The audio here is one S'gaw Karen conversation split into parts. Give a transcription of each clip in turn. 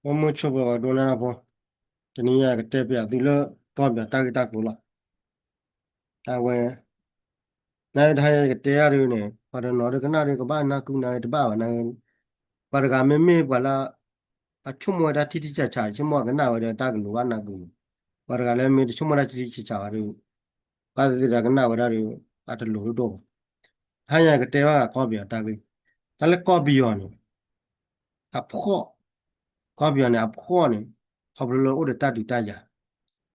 အိၣ်မုာ်ဆိးပၢၤပှၤဒိကနၣ်တၢ်ဖိ, တနံၤအံၤကတဲပၠးသုလၢကီၢ်ပယီၤတၢ်ဂ့ၢ်တၢ်ကျိၤလီၤ. အဝဲ, နတဟါယကတဲအါဒုန့ၣ် ပှၤတနီၤဒုကနၣ်ဒုကဘၣ်နၢ်ကုနၢ်ဂ့ၤတဘၣ်ဘၣ်နၢ်ဂ့ၤ, ပှၤတဂၤမ့မ့ၢ်ပှၤလၢ အဆိကမိၣ်ဝဲတၢ်ထံထံဆးဆး ဆိကမိၣ်အကနၣ်ဝဲဒီးတၢ်ကလိၤဘၣ်နၢ်ကုန့ၣ်, ပှၤတဂၤလၢမ့ၢ်တဆိကမိၣ်တၢ်ထံထံဆးဆးဘၣ်ဒု ဘၣ်သ့ၣ်သ့ၣ်ဒီးကနၣ်ဝဲဒၣ်ဒီး အတလိၤဒိၣ်ဒိၣ်ဘၣ်. တဟါယကတဲဘၣ်ကီၢ်ပယီၤတၢ်ဂ့ၢ်, တၢ်လၢကီၢ်ပယီၤန့ၣ် အဖှီၣ်, ကီၢ်ပယီၤန့ၣ် အဖှီၣ်န့ၣ် ခီဖျိလၢအိၣ်ဒီးတၢ်ဒုးတၢ်ယၤ,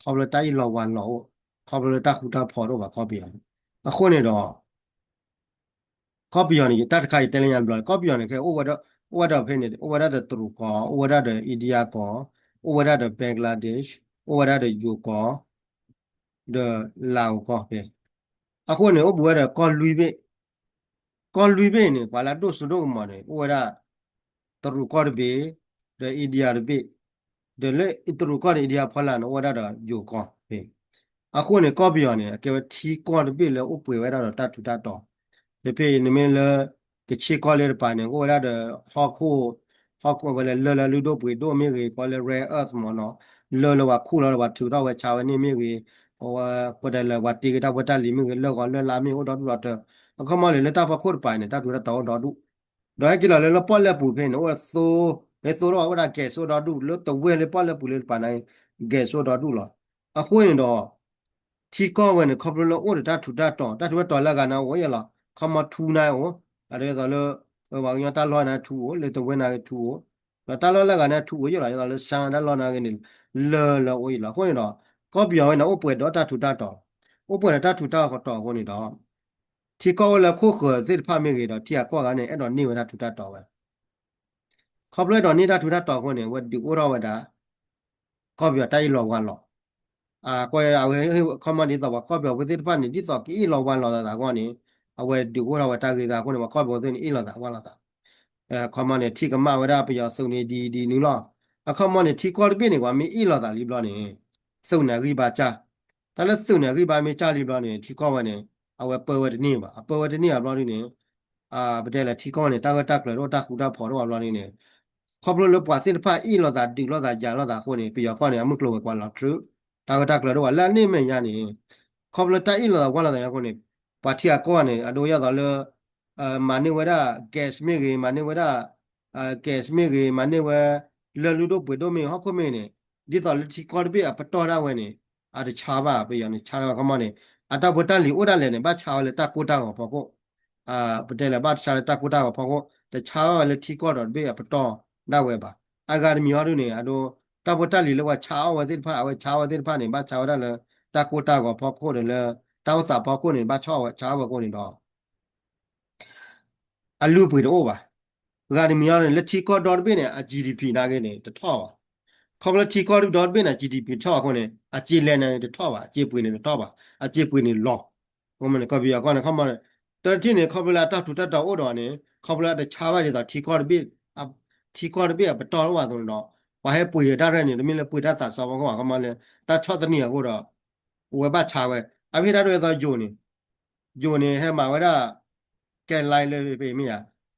ခီဖျိလၢတၢ်အ့ၣ်လိာ်ဝါလိာ်အိၣ်, ခီဖျိလၢတၢ်ဃူတၢ်ဖိးတအိၣ်ဘၣ်ကီၢ်ပယီၤန့ၣ်, အဃိန့ၣ်ဒီး ကီၢ်ပယီၤန့ၣ် တၢ်တခါယတဲလၢညါတဘျီ ကီၢ်ပယီၤန့ၣ် ခဲအိၣ်ဝဲဒၣ်, အိၣ်ဝဲဒၣ်ဖဲန့ၣ် အိၣ်ဝဲဒၣ်ဒီးတရူးကီၢ်, အိၣ်ဝဲဒၣ်ဒီး India ကီၢ်, အိၣ်ဝဲဒၣ်ဒီး Bangladesh, အိၣ်ဝဲဒၣ်ဒီးယိၤကီၢ်, ဒီးလၤအိၤကီၢ်ဖဲ, အဃိန့ၣ် အိၣ်ဘူးဝဲဒီးကီၢ်လွံၢ်ဘ့ၣ်, ကီၢ်လွံၢ်ဘ့ၣ်န့ၣ် ပှၤလၢအဒိၣ်စိဒိၣ်ကမီၤန့ၣ် အိၣ်ဝဲဒၣ် တရူးကီၢ်တဘ့ၣ်, ဒီး India တဘ့ၣ်, ဒီးလၢတရူးကီၢ်ဒီး India ဖီလာ်န့ၣ် အိၣ်ဝဲဒၣ်ဒီးယိၤကီၢ်ဖဲ, အဃိန့ၣ် ကီၢ်ပယီၤန့ၣ် အကဲဝဲထံကီၢ်တဘ့ၣ်လၢအိၣ်ပှဲၤဝဲဒၣ်ဒီးတၢ်ထူးတၢ်တီၤ, ဒီးဖဲအံၤနမ့ၢ်လၢ ကဆ့ကီၢ်လၢတပၤန့ၣ် အိၣ်ဝဲဒၣ်ဒီးဟီၣ်ခိၣ်, ဟီၣ်ခိၣ်ဝဲလၢလၢၢ်လၢလုၢ်ဒိၣ်ပှ့ၤဒိၣ်မ့ၢ်ဂ့ၤ ကီလၢ rare earth မ့ၢ်နီၤ, လၢၢ်လၢပှၤခူၣ်လီၤလၢပှၤထုးထီၣ်ဝဲဆါဝဲန့ၣ်မ့ၢ်ဂ့ၤ, ပဝဲပတဲလၢပှၤတ့က့ၤတၢ်ဖိတၢ်လံၤမ့ၢ်ဂ့ၤ လၢၢ်ဂီၤလၢၢ်လါမ့ၢ်အိၣ်ဒီဒူၣ်ဒီးတၢ်, အခီပညီန့ၣ် လၢတၢ်ဖီခိၣ်တပၤန့ၣ် တၢ်ထူးတၢ်တီၤအိၣ်ဒီဒူၣ်, ဒီးဟဲက့ၤလီၤလၢလၢပီၣ်လဲၣ်ပူၤဖဲန့ၣ် အိၣ်သိ, ဟဲသိထီၣ်အိၣ်ဒၣ် gas အိၣ်ဒီဒူၣ် လၢတဝဲၢ်လၢပီၣ်လဲၣ်ပူၤလၢတပၤန့ၣ် gas အိၣ်ဒီဒူၣ်လီၤ. အဃိန့ၣ်ဒီး ထံကီၢ်ဝဲန့ၣ် ခီဖျိလၢအိၣ်ဒီးတၢ်ထူးတၢ်တီၤ တၢ်ထူးတၢ်တီၤလၢအဂၤန့ၣ်အိၣ်ယဲလီၤ, ခီမီထူန့ၣ်အိၣ်, အဒိဒ်သိးလၢ ပှၤကညီတၢ်လီၢ်န့ၣ်ထူအိၣ် လၢတဝဲၢ်န့ၣ်ဂ့ၤထူအိၣ်, ဒီးတၢ်လီၢ်လၢအဂၤန့ၣ်ထူအိၣ်ယဲလီၤ, ဒ်သိးလၢ ရှမ်း တၢ်လီၢ်န့ၣ်ဂ့ၤန့ၣ် လၢၢ်လၢအိၣ်ယဲလီၤ. အဃိန့ၣ်ဒီး ကီၢ်ပယီၤဝဲန့ၣ် အိၣ်ပှဲၤဒီးတၢ်ထူးတၢ်တီၤ, အိၣ်ပှဲၤဒီးတၢ်ထူးတၢ်တီၤအဃိန့ၣ်ဒီး ထံကီၢ်အိၣ်လၢခိၣ်ဃၢၤသ့ၣ်တဖၣ်မ့ၢ်ဂ့ၤဒီး ထံအကီၢ်ဂၤန့ၣ် အဲၣ်ဒိးန့ၢ်ဝဲတၢ်ထူးတၢ်တီၤဝဲ ခီဖျိအဲၣ်ဒိးန့ၢ်တၢ်ထူးတၢ်တီၤအဃိန့ၣ် အဝဲဒုးအိၣ်ထီၣ်ဝဲဒၣ် ကီၢ်ပယီၤတၢ်အ့ၣ်လိာ်ဝါလိာ်, အဝဲခီမီဒ်သိးပှၤကီၢ်ပယီၤဖိသ့ၣ်တဖၣ်န့ၣ် ဒ်သိးကအ့ၣ်လိာ်ဝါလိာ်သးအဂီၢ်န့ၣ် အဝဲဒုးအိၣ်ထီၣ်ဝဲတၢ်ဂ့ၢ်သးအဃိန့ၣ် ပှၤကီၢ်ပယီၤဖိသ့ၣ်န့ၣ် အ့ၣ်လိာ်သးဝါလိာ်သး, ခီမီန့ၣ် ထံကမၣ်ဝဲဒၣ်ပယီၤသုးန့ၣ်ဒ်ဒ်နုၤလီၤ. အခီမီန့ၣ် ထံကီၢ်တဘ့ၣ်န့ၣ် ပှၤမ့ၢ်အ့ၣ်လိာ်သးလံဘျီန့ၣ် သုးန့ၣ်အဂံၢ်ဘါစၢ်, တၢ်လၢသုးန့ၣ်အဂံၢ်ဘါမ့ၢ်စၢ်လံဘျီန့ၣ် ထံကီၢ်ဝဲန့ၣ် အဝဲပၢဝဲတန့ၢ်ဘၣ်, အပၢဝဲတန့ၢ်ဘၣ်ဘျီဒ်န့ၣ် ပတဲလၢထံကီၢ်ဝဲန့ၣ် တၢ်ဂၢၢ်တၢ်ကျၢၤတအိၣ် တၢ်ဃူတၢ်ဖိးတအိၣ်ဘၣ်ဘျီဒ်န့ၣ် ခီဖျိလၢပှၤသ့ၣ်တဖၣ်အ့ၣ်လိာ်သးဒုးလိာ်သးယၤလိာ်သးအဃိန့ၣ် ပယီၤကီၢ်န့ၣ် အမုၢ်ကျိၤဝဲၤကွာ်လီၤတြူး, တၢ်ဂၢၢ်တၢ်ကျၢၤတအိၣ်ဘၣ် လၢအန့ၣ်အမဲာ်ညါန့ၣ် ခီဖျိတၢ်အ့ၣ်လိာ်သးဝါလိာ်သးအဃိန့ၣ် ပှၤထံဂၤကီၢ်ဂၤန့ၣ် အဒိဒ်သိးလၢ မၤန့ၢ်ဝဲဒၣ် gas မ့ၢ်ဂ့ၤ မၤန့ၢ်ဝဲဒၣ် gas မ့ၢ်ဂ့ၤ မၤန့ၢ်ဝဲ လၢၢ်လုၢ်ဒိၣ်ပှ့ၤဒိၣ်မ့ၢ်ဂ့ၤ ဟီၣ်ခိၣ်မ့ၢ်ဂ့ၤန့ၣ် ဒ်သိးလၢထံကီၢ်တဘ့ၣ်အပတီၢ်ဒၣ်ဝဲန့ၣ် အတဆါဘၣ် ပယီၤန့ၣ် ဆါဝဲခီမီန့ၣ် အတၢ်ဖိတၢ်လံၤအိၣ်ဒၣ်လဲာ်န့ၣ် ဘၣ်ဆါဝဲလၢတၢ်ကိၢ်တၢ်ဂီၤဖီခိၣ် ပတဲလၢဘၣ်ဆါလၢတၢ်ကိၢ်တၢ်ဂီၤဖီခိၣ် တဆါဘၣ်ဝဲလၢထံကီၢ်ဒီးတဘ့ၣ်အပတီၢ်ဒၣ်ဝဲဘၣ်. အဂၤတမံၤဟီဒုန့ၣ် အဒိ တၢ်ဖိတၢ်လံၤလၢပှၤဆါအီၣ်ဝဲသ့ၣ်တဖၣ် အဝဲဆါအီၣ်ဝဲသ့ၣ်တဖၣ်န့ၣ် ဘၣ်ဆါဝဲဒၣ်လၢ တၢ်ကိၢ်တၢ်ဂီၤဖီခိၣ်ဒီးလၢ တၢ်အိၣ်သးဖီခိၣ်န့ၣ် ဘၣ်ဆါအီၣ်ဝဲဆါအီၣ်ဝဲအဃိန့ၣ်ဒီး အလုၢ်အပှ့ၤတအိၣ်ဘၣ်. ဂၤတမံၤဟီန့ၣ် လၢထံကီၢ်ဒီတဘ့ၣ်န့ၣ် အ GDP နာ်က့န့ၣ် တထီၣ်ဘၣ်. ခီဖျိလၢထံကီၢ်ဒီတဘ့ၣ်န့ၣ် GDP တထီၣ်ဘၣ်အဃိန့ၣ် အစ့လဲၤန့ၣ်တထီၣ်ဘၣ် အစ့ပှ့ၤန့ၣ်တထီၣ်ဘၣ် အစ့ပှ့ၤန့ၣ်လီၤ. အဃိန့ၣ် ကီၢ်ပယီၤကီၢ်န့ၣ် ခီမီန့ၣ် တထံၣ်န့ၣ် ခီဖျိလၢအတၢ်ထူးတၢ်တီၤအိၣ်ဒီးန့ၣ် ခီဖျိလၢအတဆါဘၣ်ဒ်သိးထံကီၢ်တဘ့ၣ် ထံကီၢ်တဘ့ၣ်အပတီၢ်တအိၣ်ဘၣ်အဃိန့ၣ်ဒီး ပှၤဟဲပှ့ၤတၢ်ရဲၣ်န့ၣ် တမ့ၢ်လၢပှ့ၤတၢ်သးစၢ်ဖီခိၣ်ဘၣ် ခီမီလၢ တၢ်ဆီၣ်သနံးအဃိဒီး အဝဲဘၣ်ဆါဝဲ အဝဲဒၣ်ဒ်သိးယိၤန့ၣ် ယိၤန့ၣ် ဟဲမၤဝဲဒၣ် gas line လၢပမ့ၢ်ဧါ,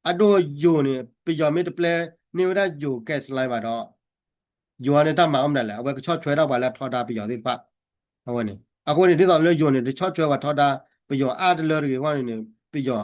အဒိယိၤန့ၣ် ပယီၤမ့ၢ်တပျဲန့ၢ်ဝဲဒၣ်ယိၤ gas line ဘၣ်ဒီး ယိၤန့ၣ်တၢ်မၤအီၣ်မနုၤလဲၣ် အဝဲကဆီၣ်ထွဲဒၣ်ပှၤလၢအထီဒါပယီၤသ့ၣ်တဖၣ် အဝဲန့ၣ် အဃိန့ၣ် ဒ်သိးလၢယိၤန့ၣ် တဆီၣ်ထွဲပှၤထီဒါပယီၤအါတလၢတဂ့ၤအဂီၢ်န့ၣ် ပယီၤ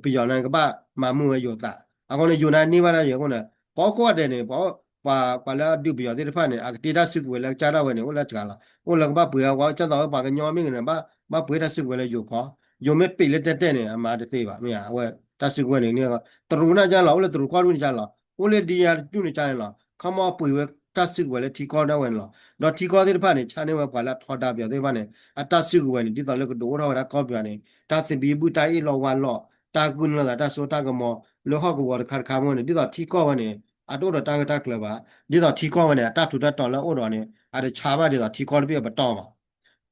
ပယီၤန့ၣ်ကဘၣ်မၤမုာ်ဝဲယိၤသး အဃိန့ၣ် ယိၤန့ၣ်န့ၢ်ဘၣ်ဒၣ်ယိၤအဃိန့ၣ် ပှၤအိၣ်ကိးဂၤဒဲးန့ၣ် ပှၤ ပှၤ ပှၤလၢအဒုးပယီၤသ့ၣ်တဖၣ်န့ၣ် အကတ့တၢ်စုကဝဲၤလၢကစၢ်ဒၣ်ဝဲန့ၣ် အိၣ်လၢစှၤလီၤ အိၣ်လၢကဘၣ်ပှ့ၤအဝဲ ကၢ်သိးဝဲပှၤကညီမ့ၢ်ဂ့ၤန့ၣ် ဘၣ် ဘၣ်ပှ့ၤတၢ်စုကဝဲၤလၢယိၤကီၢ် ယိၤမ့ၢ်ပ့းလၢတဲတဲန့ၣ် အမၤတသ့ဘၣ် မ့ၢ်ဧါ အဝဲတၢ်စုကဝဲၤန့ၣ် တရူးန့ၣ်ကၢ်လီၤ အိၣ်လၢတရူးကီၢ်ဒူၣ်န့ၣ်ကၢ်လီၤ အိၣ်လၢဒံယါတဒူၣ်န့ၣ်ကၢ်န့ၣ်လီၤ ခီမီပှ့ၤဝဲတၢ်စုကဝဲၤလၢထံကီၢ်ဒၣ်ဝဲန့ၣ်လီၤ ဒီးထံကီၢ်သ့ၣ်တဖၣ်န့ၣ် ဆါန့ၢ်ဝဲပှၤလၢအထီဒါပယီၤသ့ၣ်တဖၣ်န့ၣ် အတၢ်စုကဝဲၤန့ၣ် ဒ်သိးလၢကဒုးအိၣ်ထီၣ်ဝဲဒၣ်ကီၢ်ပယီၤန့ၣ် တၢ်သဘံၣ်ဘုၣ်တၢ်အ့ၣ်လိာ်ဝါလိာ် တၢ်ဂုာ်န့ၢ်လိာ်သးတၢ်စိတၢ်ကမီၤ လၢဟီၣ်ကဝီၤတခါတခါမ့ၢ်န့ၣ် ဒ်သိးထံကီၢ်ဝဲန့ၣ် အတအိၣ်ဒီးတၢ်ဂၢၢ်တၢ်ကျၢၤဘၣ် ဒ်သိးထံကီၢ်ဝဲန့ၣ် အတၢ်ထူးတၢ်တီၤလၢအအိၣ်ဒီးန့ၣ် အတဆါဘၣ်ဒ်သိးထံကီၢ်တဘ့ၣ်အပတီၢ်ဘၣ် ဒ်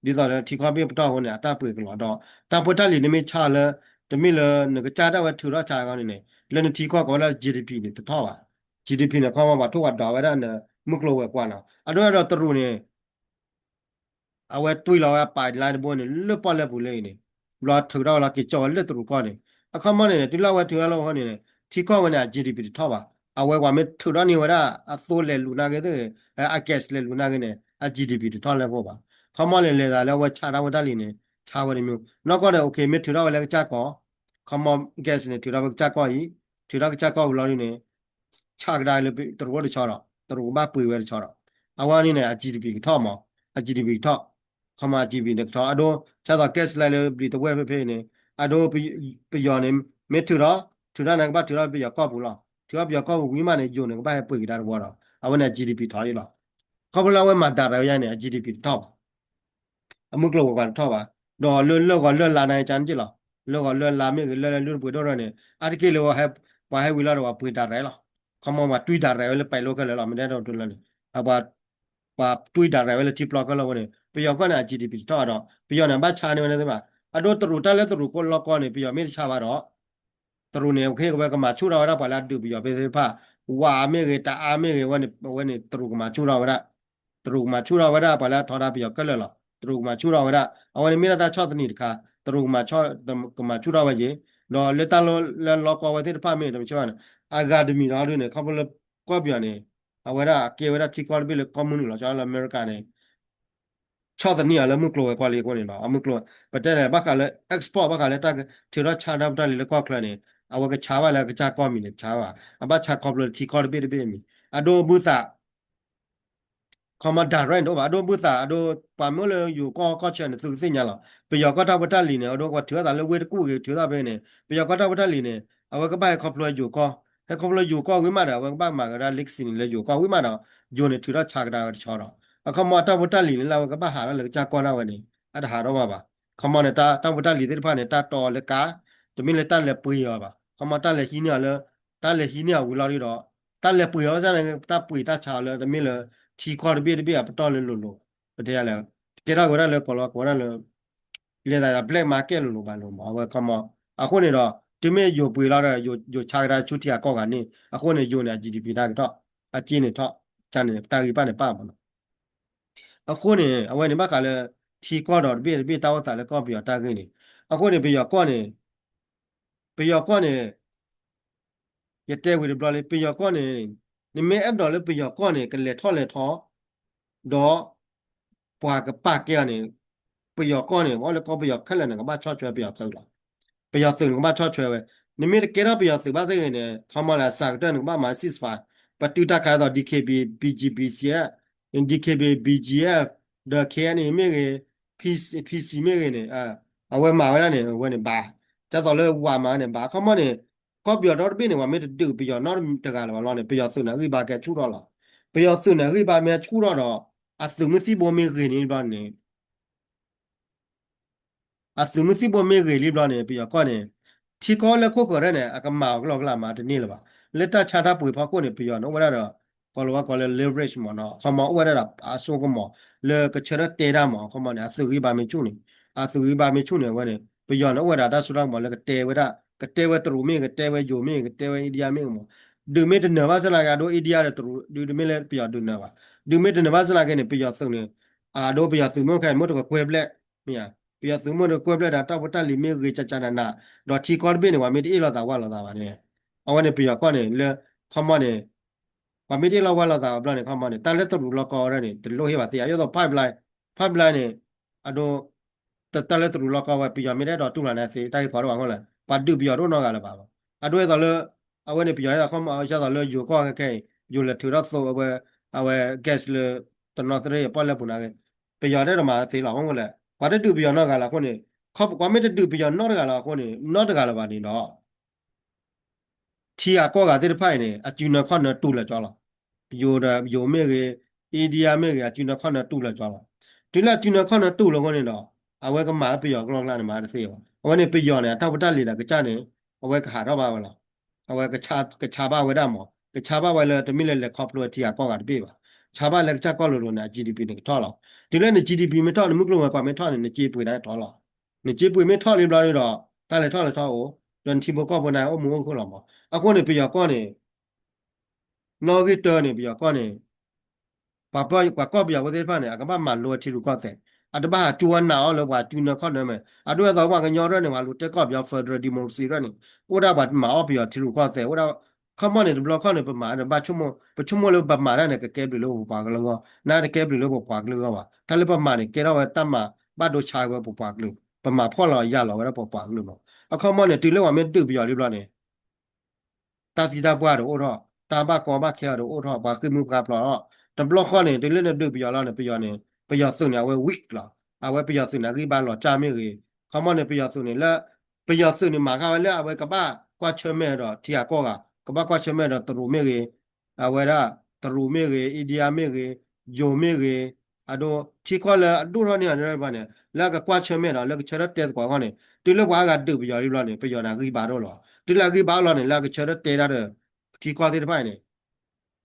သိးလၢထံကီၢ်တဘ့ၣ်ပတီၢ်အဃိန့ၣ် အတၢ်ပှ့ၤကလီၤဒီး တၢ်ဖိတၢ်လံၤန့ၣ်မ့ၢ်ဆါလၢ တမ့ၢ်လၢနကစၢ်ဒၣ်ဝဲထုးထီၣ်ဆါအဂီၢ်န့ၣ်န့ၣ် လၢနထံကီၢ်ကိးဝဲဒၣ် GDP န့ၣ် တထီၣ်ဘၣ် GDP န့ၣ် ခီမီပှၤထိၣ်ပှၤဒိးဝဲဒၣ်နမုၢ်ကျိၤဝဲၤကွာ်နီၤ အဒိဒီးတရူးန့ၣ် အဝဲတွံၢ်လီၤဝဲအပာ်လါတဘိန့ၣ် လၢပီၣ်လဲၣ်ပူၤလၢအံၤန့ၣ် ဘျီထုးထီၣ်ဝဲလီၤက့ၤကၠီဝဲလၢတရူးကီၢ်န့ၣ် အခီမီန့ၣ် တုၤလၢအဝဲထုးထီၣ်လီၤအဃိန့ၣ် ထံကီၢ်ဝဲန့ၣ် အ GDP တထီၣ်ဘၣ် အဝဲပှၤမ့ၢ်ထုးထီၣ်န့ၢ်ဝဲဒၣ် အသိလဲၤလူၤနာ်က့သ့ၣ်ဂ့ၤ, အ gas လဲၤလူၤနာ်က့န့ၣ် အ GDP တထီၣ်လၢအဃိဘၣ်. ခီမီန့ၣ် လဲၤသးလၢအဝဲဆါတၢ်ဖိတၢ်လံၤန့ၣ် ဆါဝဲတမံၤ, နီၢ်ကီၢ်န့ၣ် okay မ့ၢ်ထုးထီၣ်ဝဲလၢကစၢ်ကီၢ်, ခီမီ gas န့ၣ် ထုးထီၣ်ဝဲကစၢ်ကီၢ်အံၤ, ထုးထီၣ်ကစၢ်ကီၢ်ဝံၤလီၤဒုန့ၣ် ဆါကဒါလၢတရူးအိၣ်တဆီဒီး တရူးကဘၣ်ပှ့ၤဝဲတဆီဒီး အဝဲန့ၣ်န့ၣ် အ GDP ကထီၣ်မး, အ GDP ကထီၣ်, ခီမီ အ GDP န့ၣ်ကထီၣ်, အဒိ ဆၢသီ gas လဲၤလၢဘျံးတဝဲၢ်ဖဲဖဲန့ၣ်, အဒိ ပယီၤန့ၣ် မ့ၢ်ထုးထီၣ်, ထုးထီၣ်န့ၣ်ကဘၣ်ထုးထီၣ်ပယီၤကီၢ်ပူၤလီၤ. ထုးထီၣ်ပယီၤကီၢ်ပူၤဝံၤမးန့ၣ် ယိၤန့ၣ် ကဘၣ်ဟဲပှ့ၤကဒါတဝီဒီး အဝဲန့ၣ် အ GDP ထီၣ်အံၤလီၤ. ခီဖျိလၢအဝဲမၤ direct ယါန့ၣ် အ GDP တထီၣ်ဘၣ်. အမုၢ်ကျိၤဝဲၤကွာ်တထီၣ်ဘၣ်. ဒီးလၢလၢၢ်ဂီၤလၢၢ်လါန့ၣ်ကန့ၣ်လီၤ. လၢၢ်ဂီၤလၢၢ်လါမ့ၢ်ဂ့ၤ လၢလၢလုၢ်တပှ့ၤဒိၣ်ထီၣ်န့ၣ် အါတက့ၢ်လၢ ပှၤဟဲဝံၤလီၤဒီးပှ့ၤ direct လီၤ. ခီမီပှၤတွံၢ် direct ဝဲလၢပဲၤလိခဲလၢာ်လီၤ. မ့ၢ်တဲဒီးတုၤလၢန့ၣ် ပှၤ ပှၤတွံၢ် direct ဝဲလၢထံပျီခဲလၢာ်ဝဲန့ၣ် ပယီၤကီၢ်န့ၣ် အ GDP တထီၣ်ဒီး ပယီၤန့ၣ် အဘၣ်ဆါန့ၢ်ဝဲန့ၣ်သ့ၣ်ဘၣ်. အဒိတရူးတၢ်လၢတရူးကီၢ်လီၢ်ကီၢ်န့ၣ် ပယီၤမ့ၢ်တဆါဘၣ်ဒီး တရူးန့ၣ် okay ကဝဲကမၤဆူၣ်ထီၣ်ဝဲဒၣ်ပှၤလၢအဒုးပယီၤဖဲသ့ၣ်တဖၣ်, ဝးမ့ၢ်ဂ့ၤ တအါမ့ၢ်ဂ့ၤ အဝဲန့ၣ် အဝဲန့ၣ် တရူးကမၤဆူၣ်ထီၣ်ဝဲဒၣ်, တရူးကမၤဆူၣ်ထီၣ်ဝဲဒၣ်ပှၤလၢအထီဒါပယီၤခဲလၢာ်လီၤ. တရူးကမၤဆူၣ်ထီၣ်ဝဲဒၣ်, အဝဲန့ၣ်မ့ၢ်ဒၣ်တၢ်ဆီၣ်သနံးတခါ, တရူးကမၤဆီၣ် ကမၤဆူၣ်ထီၣ်ဝဲယ့ၣ်, ဒီးလၢတၢ်လၢလီၢ်ကီၢ်ဝဲသ့ၣ်တဖၣ်မ့ၢ်တမ့ၢ်ဘၣ်န့ၣ် အဂၤတမံၤဒီးဒုန့ၣ် ခီဖျိလၢကီၢ်ပယီၤန့ၣ် အဝဲဒၣ်ကဲဝဲဒၣ်ထံကီၢ်တဘ့ၣ်လၢကီၢ်မုၢ်နုာ်လီၤ ကၠီလၢအမဲရကၤန့ၣ် ဆီၣ်သနံးအီၤလၢမုၢ်ကျိၤဝဲၤကွာ်လံအဃိန့ၣ်ဒီး အမုၢ်ကျိၤ ပတဲလဲၣ် ဘၣ်ဃးလၢ export ဘၣ်ဃးလၢတၢ်ထုးထီၣ်ဆါတၢ်ဖိတၢ်လံၤလၢကီၢ်ချၢန့ၣ် အဝဲကဆါဘၣ်လၢကစၢ်ကီၢ်မံၤန့ၣ် တဆါဘၣ်, အဘၣ်ဆါခီဖျိလၢထံကီၢ်တဘ့ၣ်တဘ့ၣ်အမံၤ, အဒိဘုသး ခီမီ direct န့ၣ်တအိၣ်ဘၣ်, အဒိဘုသး အဒိ ပှၤမ့ၢ်အိၣ်လၢယိၤကီၢ်ကီၢ်ဆၢန့ၣ် သုကသ့ၣ်ညါလီၤ. ပယီၤကီၢ်တၢ်ဖိတၢ်လံၤန့ၣ် အဒိပှၤထုးထီၣ်သးလၢဝ့ၢ်တကူၣ်ဂ့ၤ ထုးထီၣ်ဖဲန့ၣ် ပယီၤကီၢ်တၢ်ဖိတၢ်လံၤန့ၣ် အဝဲကဘၣ်ဟဲခီဖျိယိၤကီၢ်, ဟဲခီဖျိယိၤကီၢ်ဝံၤမးဒီး အဝဲကဘၣ်မၤကဒါ legacy န့ၣ် လၢယိၤကီၢ်ဝံၤမးဒီး ယိၤန့ၣ်ထုးထီၣ်ဆါကဒါဝဲတဆီဒီး အခီမီတၢ်ဖိတၢ်လံၤန့ၣ် လၢအဝဲကဘၣ်ဟးထီၣ်လၢကစၢ်ကီၢ်ဒၣ်ဝဲန့ၣ် အတဟးထီၣ်ဘၣ်ဘၣ်. ခီမီန့ၣ် တၢ် တၢ်ဖိတၢ်လံၤသ့ၣ်တဖၣ်န့ၣ် တၢ်တီလၢကါ, တမ့ၢ်လၢတၢ်လဲၤပှ့ၤအီၤဘၣ်. ခီမီတၢ်လဲၤဟံးန့ၢ်အီၤလၢ တၢ်လဲၤဟံးန့ၢ်အီၤဝံၤလီၤဒုဒီး တၢ်လဲၤပှ့ၤအီၤဘၣ်ဆၣ်န့ၣ် တၢ်ပှ့ၤတၢ်ဆါအီၤလၢ တမ့ၢ်လၢထံကီၢ်တဘ့ၣ်တဘ့ၣ်အပတီၢ်လၢလိၤလိၤ, ပတဲလဲၣ်, ကဲထီၣ်က့ၤဝဲဒၣ်လၢ ကိးလီၤကိးဝဲဒၣ်လၢ လဲၤသးဒီး black market လိၤလိၤဘၣ်လိၤမး အဝဲခီမီ. အဃိန့ၣ်ဒီး တုၤမ့ၢ်ယိၤပှ့ၤလီၤဒီး ယိၤဆါကဒါဆူထံအကီၢ်ဂၤန့ၣ် အဃိန့ၣ် ယိၤန့ၣ် အ GDP တၢ်ကထီၣ်, အစ့န့ၣ်ထီၣ်, ကန့ၣ် တၢ်ဂံၢ်ဘါန့ၣ်ပၣ်မးနီၤ. အဃိန့ၣ် အဝဲန့ၣ်ဘၣ်ဃးလၢ ထံကီၢ်ဒီးတဘ့ၣ်တဘ့ၣ်တၢ်အိၣ်သးလၢကီၢ်ပယီၤတၢ်ဂ့ၢ်န့ၣ်, အဃိန့ၣ် ပယီၤကီၢ်န့ၣ် ပယီၤကီၢ်န့ၣ် ယတဲဝံၤတဘျီလံ ပယီၤကီၢ်န့ၣ် နမ့ၢ်အဲၣ်ဒိးလၢပယီၤကီၢ်န့ၣ် ကလဲၤထီၣ်လဲၤထီ ဒီး ပှၤကပာ်ကဲအီၤန့ၣ် ပယီၤကီၢ်န့ၣ် ပှၤလၢကီၢ်ပယီၤခဲလၢာ်န့ၣ် ကဘၣ်ဆီၣ်ထွဲပယီၤသုးလီၤ. ပယီၤသုးန့ၣ် ကဘၣ်ဆီၣ်ထွဲဝဲ. နမ့ၢ်တကဲထီၣ်ပယီၤသုးဘၣ်သ့ၣ်ဂ့ၤန့ၣ် ခီမီလၢအစှၤကတၢၢ်န့ၣ် ကဘၣ်မၤ ceasefire, ပတုာ်တၢ်ခးအသိး DKB, BGB, BGF, DKB, BGF, ဒီး KNA မ့ၢ်ဂ့ၤ, PC မ့ၢ်ဂ့ၤန့ၣ် အဝဲမၤဝဲဒၣ်န့ၣ် အဝဲန့ၣ်ဘၣ်. ဒ်သိးလၢဝၤမၤန့ၣ်ဘၣ်. ခီမီန့ၣ် ကီၢ်ပယီၤဒီတဘ့ၣ်န့ၣ် ပှၤမ့ၢ်တဒုးပယီၤနီတဂၤလၢၤဘၣ်လီၤန့ၣ် ပယီၤသုးန့ၣ် အဂံၢ်ဘါကဲဆူၣ်ထီၣ်လီၤ. ပယီၤသုးန့ၣ် အဂံၢ်ဘါမ့ၢ်ဆူၣ်ထီၣ်ဒီး အသုးမုၢ်သံၣ်ဘိမ့ၢ်ဂ့ၤန့ၣ်ဘျီန့ၣ် အသုးမုၢ်သံၣ်ဘိမ့ၢ်ဂ့ၤလံဘျီန့ၣ် ပယီၤကီၢ်န့ၣ် ထံကီၢ်လၢခိၣ်ဃၢၤဒၣ်န့ၣ် အကမၤအီၤကလီကလီမးတန့ၢ်လၢၤဘၣ်. လၢတၢ်ဆါတၢ်ပှ့ၤဖီခိၣ်န့ၣ် ပယီၤန့ၣ်အိၣ်ဝဲဒၣ်ဒီး ကိးလီၤဝဲကိးလၢ leverage မးနီၤ ခီမီအိၣ်ဝဲဒၣ်ဒီးအစိကမီၤ လၢကဆၢထၢၣ်တဲတၢ်မး ခီမီန့ၣ် အသုးဂံၢ်ဘါမ့ၢ်ဆူၣ်န့ၣ် အသုးဂံၢ်ဘါမ့ၢ်ဆူၣ်န့ၣ် အဝဲန့ၣ် ပယီၤန့ၣ်အိၣ်ဝဲဒၣ်တၢ်စိတၢ်ကမီၤလၢကတဲဝဲဒၣ် ကတဲဝဲတရူးမ့ၢ်ဂ့ၤ ကတဲဝဲယိၤမ့ၢ်ဂ့ၤ ကတဲဝဲ India မ့ၢ်ဂ့ၤမး ဒုးမ့ၢ်တနၢၤဘၣ်စ့ၢ်နာ်က့ အဒိ India ဒီးတရူး ဒုးတမ့ၢ်လၢပယီၤဒုးနၢၤဘၣ်. ဒုးမ့ၢ်တနၢၤဘၣ်စ့ၢ်နာ်က့န့ၣ် ပယီၤသုးန့ၣ် အဒိပယီၤသုးမ့ၢ်အိၣ်ခဲအံၤ မ့ၢ်တကကွဲဘျဲၣ် မ့ၢ်ဧါ, ပယီၤသုးမ့ၢ်အိၣ်တကွဲဘျဲၣ်ဒီးတၢ်ဖိတၢ်လံၤမ့ၢ်ဂ့ၤကကနး ဒီးထံကီၢ်တဘ့ၣ်န့ၣ် ပှၤမ့ၢ်တအ့ၣ်လိာ်သးဝၢ်လိာ်သးဘၣ်န့ၣ် အဝဲန့ၣ်ပယီၤကီၢ်န့ၣ် လၢခီမီန့ၣ် ပှၤမ့ၢ်တအ့ၣ်လိာ်ဝၢ်လိာ်သးဘျီန့ၣ် ခီမီန့ၣ် တၢ်လၢတရူးလီၢ်ကီၢ်ဝဲဒၣ်န့ၣ် တလိၣ်ဟ့ၣ်ဘၣ်သ့ဧါ. ယသိး pipeline, pipeline န့ၣ် အဒိ တၢ်လၢတရူးလီၢ်ကီၢ်ဝဲ ပယီၤမ့ၢ်တအဲၣ်ဒိးတူၢ်လီၤန့ၣ်သ့ တၢ်ဂ့ၢ်ကီတအိၣ်ဘၣ်အဃိလဲၣ် ပှၤဒုးပယီၤတအိၣ်နီတဂၤလၢၤဘၣ်လီၤ. အဒိဒ်သိးလၢ အဝဲန့ၣ် ပယီၤဟဲသးခီမီ ဒ်သိးလၢယိၤကီၢ်ခဲခဲအံၤ ယိၤလဲၤထုးထီၣ်သိးအဝဲ အဝဲ gas လၢ တနီသရ့ၣ်ပီၣ်လဲၣ်ပူၤနာ်က့ ပယီၤတအဲၣ်ဒိးမၤသ့လီၤအဃိလဲၣ် ပှၤတဒုးပယီၤနီတဂၤလၢၤအဃိန့ၣ် ပှၤမ့ၢ်တဒုးပယီၤနီတဂၤလၢၤအဃိန့ၣ် နီတဂၤလၢၤဘၣ်န့ၣ်ဒီး ထံဂၤကီၢ်ဂၤသ့ၣ်တဖၣ်အံၤန့ၣ် အစုနၢခီၣ်နၢတူၢ်လၢာ်ကၠီလီၤ. ယိၤဒီးယိၤမ့ၢ်ဂ့ၤ, India မ့ၢ်ဂ့ၤ အစုနၢခီၣ်နၢတူၢ်လၢာ်ကၠီလီၤ. တုၤလၢအစုနၢခီၣ်နၢတူၢ်လၢာ်အဃိန့ၣ်ဒီး အဝဲကမၤပယီၤကလီကလီန့ၣ်မၤတသ့ဘၣ်. အဝဲန့ၣ်ပယီၤန့ၣ် အတၢ်ဖိတၢ်လံၤဒီးကစၢ်န့ၣ် အဝဲကဟးထီၣ်ဘၣ်ဝဲလီၤ. အဝဲကဆါဘၣ်ဝဲဒၣ်မး, ကဆါဘၣ်ဝဲလၢတမ့ၢ်လၢလဲၤခီဖျိထံဂၤကီၢ်ဂၤတဘ့ၣ်ဘၣ်. ဆါဘၣ်လၢကစၢ်ကီၢ်လိၤလိၤန့ၣ် အ GDP န့ၣ်ကထီၣ်လီၤ. တုၤလၢန GDP မ့ၢ်ထီၣ် နမုၢ်ကျိၤဝဲၤကွာ်မ့ၢ်ထီၣ်န့ၣ် နစ့ပှ့ၤဒၣ်ထီၣ်လီၤ. နစ့ပှ့ၤမ့ၢ်ထီၣ်လံဘျီဒီး တၢ်လဲၤထီၣ်လဲၤထီအိၣ်, ဒီးနထံဖိကီၢ်ဖိန့ၣ် အိၣ်မုာ်အိၣ်ခုၣ်လီၤမး. အဃိန့ၣ် ပယီၤကီၢ်န့ၣ် နီၣ်ဂံၢ်တၢန့ၣ် ပယီၤကီၢ်န့ၣ် ပှၤကီၢ်ပယီၤဖိသ့ၣ်တဖၣ်န့ၣ် အကဘၣ်မၤလိထံရူၢ်ကီၢ်သဲး, အတဘၣ်ဟးကၠူဝဲနးအီၣ်လၢပှၤစုနၢခီၣ်နၢမဲာ်. အဒိဒ်သိးပှၤကညီရဲၣ်န့ၣ် ပှၤလူၤတဲကီၢ်ပယီၤ federal democracy ရဲၣ်န့ၣ် အိၣ်ဒၣ်ပှၤမၤအီၣ်ပယီၤထံရူၢ်ကီၢ်သဲး, အိၣ်ဒၣ် ခီမီန့ၣ် တဘျီခီန့ၣ် ပမၤဒီးဘၣ်ဆိကမိၣ် ပဆိကမိၣ်လၢပမၤတၢ်န့ၣ် ကကဲဘျုးလၢပပှၤကလုာ်အဂီၢ်, နာ်တကဲဘျုးလၢပပှၤကလုာ်အဂီၢ်ဘၣ်. တၢ်လၢပမၤန့ၣ် ကဲထီၣ်ဝဲတၢ်မၤဘၣ်ဒိဆါဝဲပပှၤကလုာ်, ပမၤဖှီၣ်လီၤယာ်လီၤဝဲဒၣ်ပပှၤကလုာ်မး. အခီမီန့ၣ် တုၤလၢပှၤမ့ၢ်ဒုးပယီၤလံဘျီန့ၣ် တၢ်သံတၢ်ပှၢ်တအိၣ်ထီၣ်, တၢ်ဘၣ်ကီဘၣ်ခဲအီၤတအိၣ်ထီၣ်, ပှၤဃ့ၢ်မှံဟးဖျိးထီၣ်. တဘျီဃီန့ၣ် တုၤလၢနဒုးပယီၤလီၤန့ၣ် ပယီၤန့ၣ် ပယီၤသုးန့ၣ် အဝဲ weak လီၤ. အဝဲပယီၤသုးန့ၣ် အဂံၢ်ဘါလီၤစၢ်မ့ၢ်ဂ့ၤ, ခီမီန့ၣ် ပယီၤသုးန့ၣ်လၢ ပယီၤသုးန့ၣ်မၤဃာ်ဝဲလၢအဝဲကဘၣ်ကွၢ်ဆၢၣ်မဲာ်ဒီးထံဂၤကီၢ်ဂၤ, ကဘၣ်ကွၢ်ဆၢၣ်မဲာ်ဒီးတရူးမ့ၢ်ဂ့ၤ, အဝဲဒၣ် တရူးမ့ၢ်ဂ့ၤ, အံၣ်ဒံယါမ့ၢ်ဂ့ၤ, ယိၤမ့ၢ်ဂ့ၤ, အဒိ ထံကီၢ်လၢအဒိၣ်ထီၣ်န့ၢ်အီၤန့ၣ် လၢအကကွၢ်ဆၢၣ်မဲာ်ဒီး လၢကဆၢထၢၣ်တဲသကိးအဂီၢ်န့ၣ် တုၤလၢပှၤအါဂၤဒုးပယီၤလံဘျီန့ၣ် ပယီၤန့ၣ်အဂံၢ်ဘါတအိၣ်လီၤ. တုၤလၢအဂံၢ်ဘါအလီၢ်န့ၣ် လၢအကဆၢထၢၣ်တဲတၢ်ဒီး ထံကီၢ်သ့ၣ်တဖၣ်အံၤန့ၣ်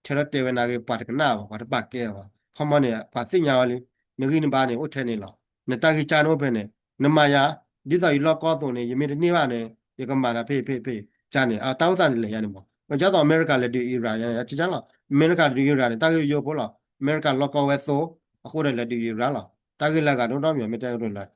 ဆၢထၢၣ်တဲဝဲနာ်က့ ပှၤတကနၣ်ဘၣ်, ပှၤတပာ်ကဲဘၣ်. ခီမီန့ၣ် ပှၤသ့ၣ်ညါဝဲလံ, နဂံၢ်နဘါန့ၣ် အိၣ်ထဲန့ၣ်လီၤ. နတၢ်ဂံၢ်စၢ်န့ၣ်အိၣ်ဖဲန့ၣ်, နမၤယၤ, ဒ်သိးယလီၢ်ကီၢ်အသိးန့ၣ် ယမ့ၢ်တန့ၢ်ဘၣ်န့ၣ် ယကမၤနၤဖဲဖဲဖဲကၢန့ၣ် အတၢ်အိၣ်သးန့ၣ်လဲၤယါန့ၣ်မး. ဒ်သိးအမဲရကၤလဲၤဒုးအံရၣ်ယါန့ၣ် ကကၢလီၤ. အမဲရကၤဒုးအံရၣ်န့ၣ် တၢ်ဂ့ၢ်ယိဖိလီၤ. အမဲရကၤလီၢ်ကီၢ်ဝဲသိ, အဃိန့ၣ်လဲၤဒုးအံရၣ်လီၤ. တၢ်ဂ့ၢ်လၢအဂၤဒိၣ်ဒီမံၤမ့ၢ်တဲကရၢလၢ တုၤလ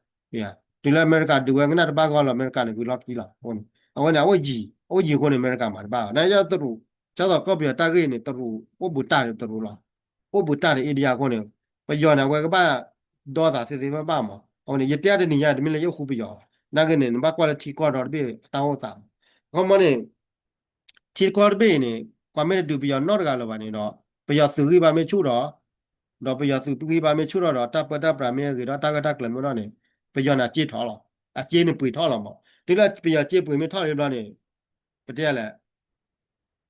ၢအမဲရကၤဒုးဝဲကနၣ်တဘၣ်ဂီၢ်လီၤ အမဲရကၤန့ၣ် ဂုၤလီၢ်ခံလီၤ. အဃိန့ၣ် အဝဲယံၤ, အိၣ်ယံၤအဃိန့ၣ် အမဲရကၤမၤတဘၣ်ဘၣ်. နာ်က့တရူး, ကၢ်သိးကီၢ်ပယီၤတၢ်ဂ့ၢ်န့ၣ် တရူးအိၣ်ဘူးတၢ်န့ၣ်တရူးလီၤ. အိၣ်ဘူးတၢ်န့ၣ် အ့ဒံယါအဃိန့ၣ် ပယီၤန့ၣ် အဝဲကဘၣ်ဒီသးသ့သ့ဘၣ်ဘၣ်မး. အဝဲန့ၣ် ယတဲအါတနံၤညါ တမ့ၢ်လၢယအိၣ်ဃူပယီၤဘၣ်. နာ်က့န့ၣ် နဘၣ်ကွၢ်လၢထံကီၢ်ဒီတဘ့ၣ်အတၢ်အိၣ်သးမး. အခီမီန့ၣ် ထံကီၢ်တဘ့ၣ်အံၤန့ၣ် ပှၤမ့ၢ်တဒုးပယီၤနီတဂၤလၢၤဘၣ်န့ၣ်ဒီး ပယီၤသုးဂံၢ်ဘါမ့ၢ်ဆူၣ်ဒီး, ဒီးပယီၤသုးဂံၢ်ဘါမ့ၢ်ဆူၣ်ထီၣ်ဒီး တၢ်ပၢတၢ်ပြးမ့ၢ်အဂ့ၤဒီး တၢ်ဂၢၢ်တၢ်ကျၢၤမ့ၢ်ထီၣ်န့ၣ် ပယီၤန့ၣ်အစ့ထီၣ်လီၤ. အစ့န့ၣ်ပှ့ၤထီၣ်လီၤမး. တုၤလၢပယီၤစ့ပှ့ၤမ့ၢ်ထီၣ်လံဘျီန့ၣ် ပတဲလဲၣ်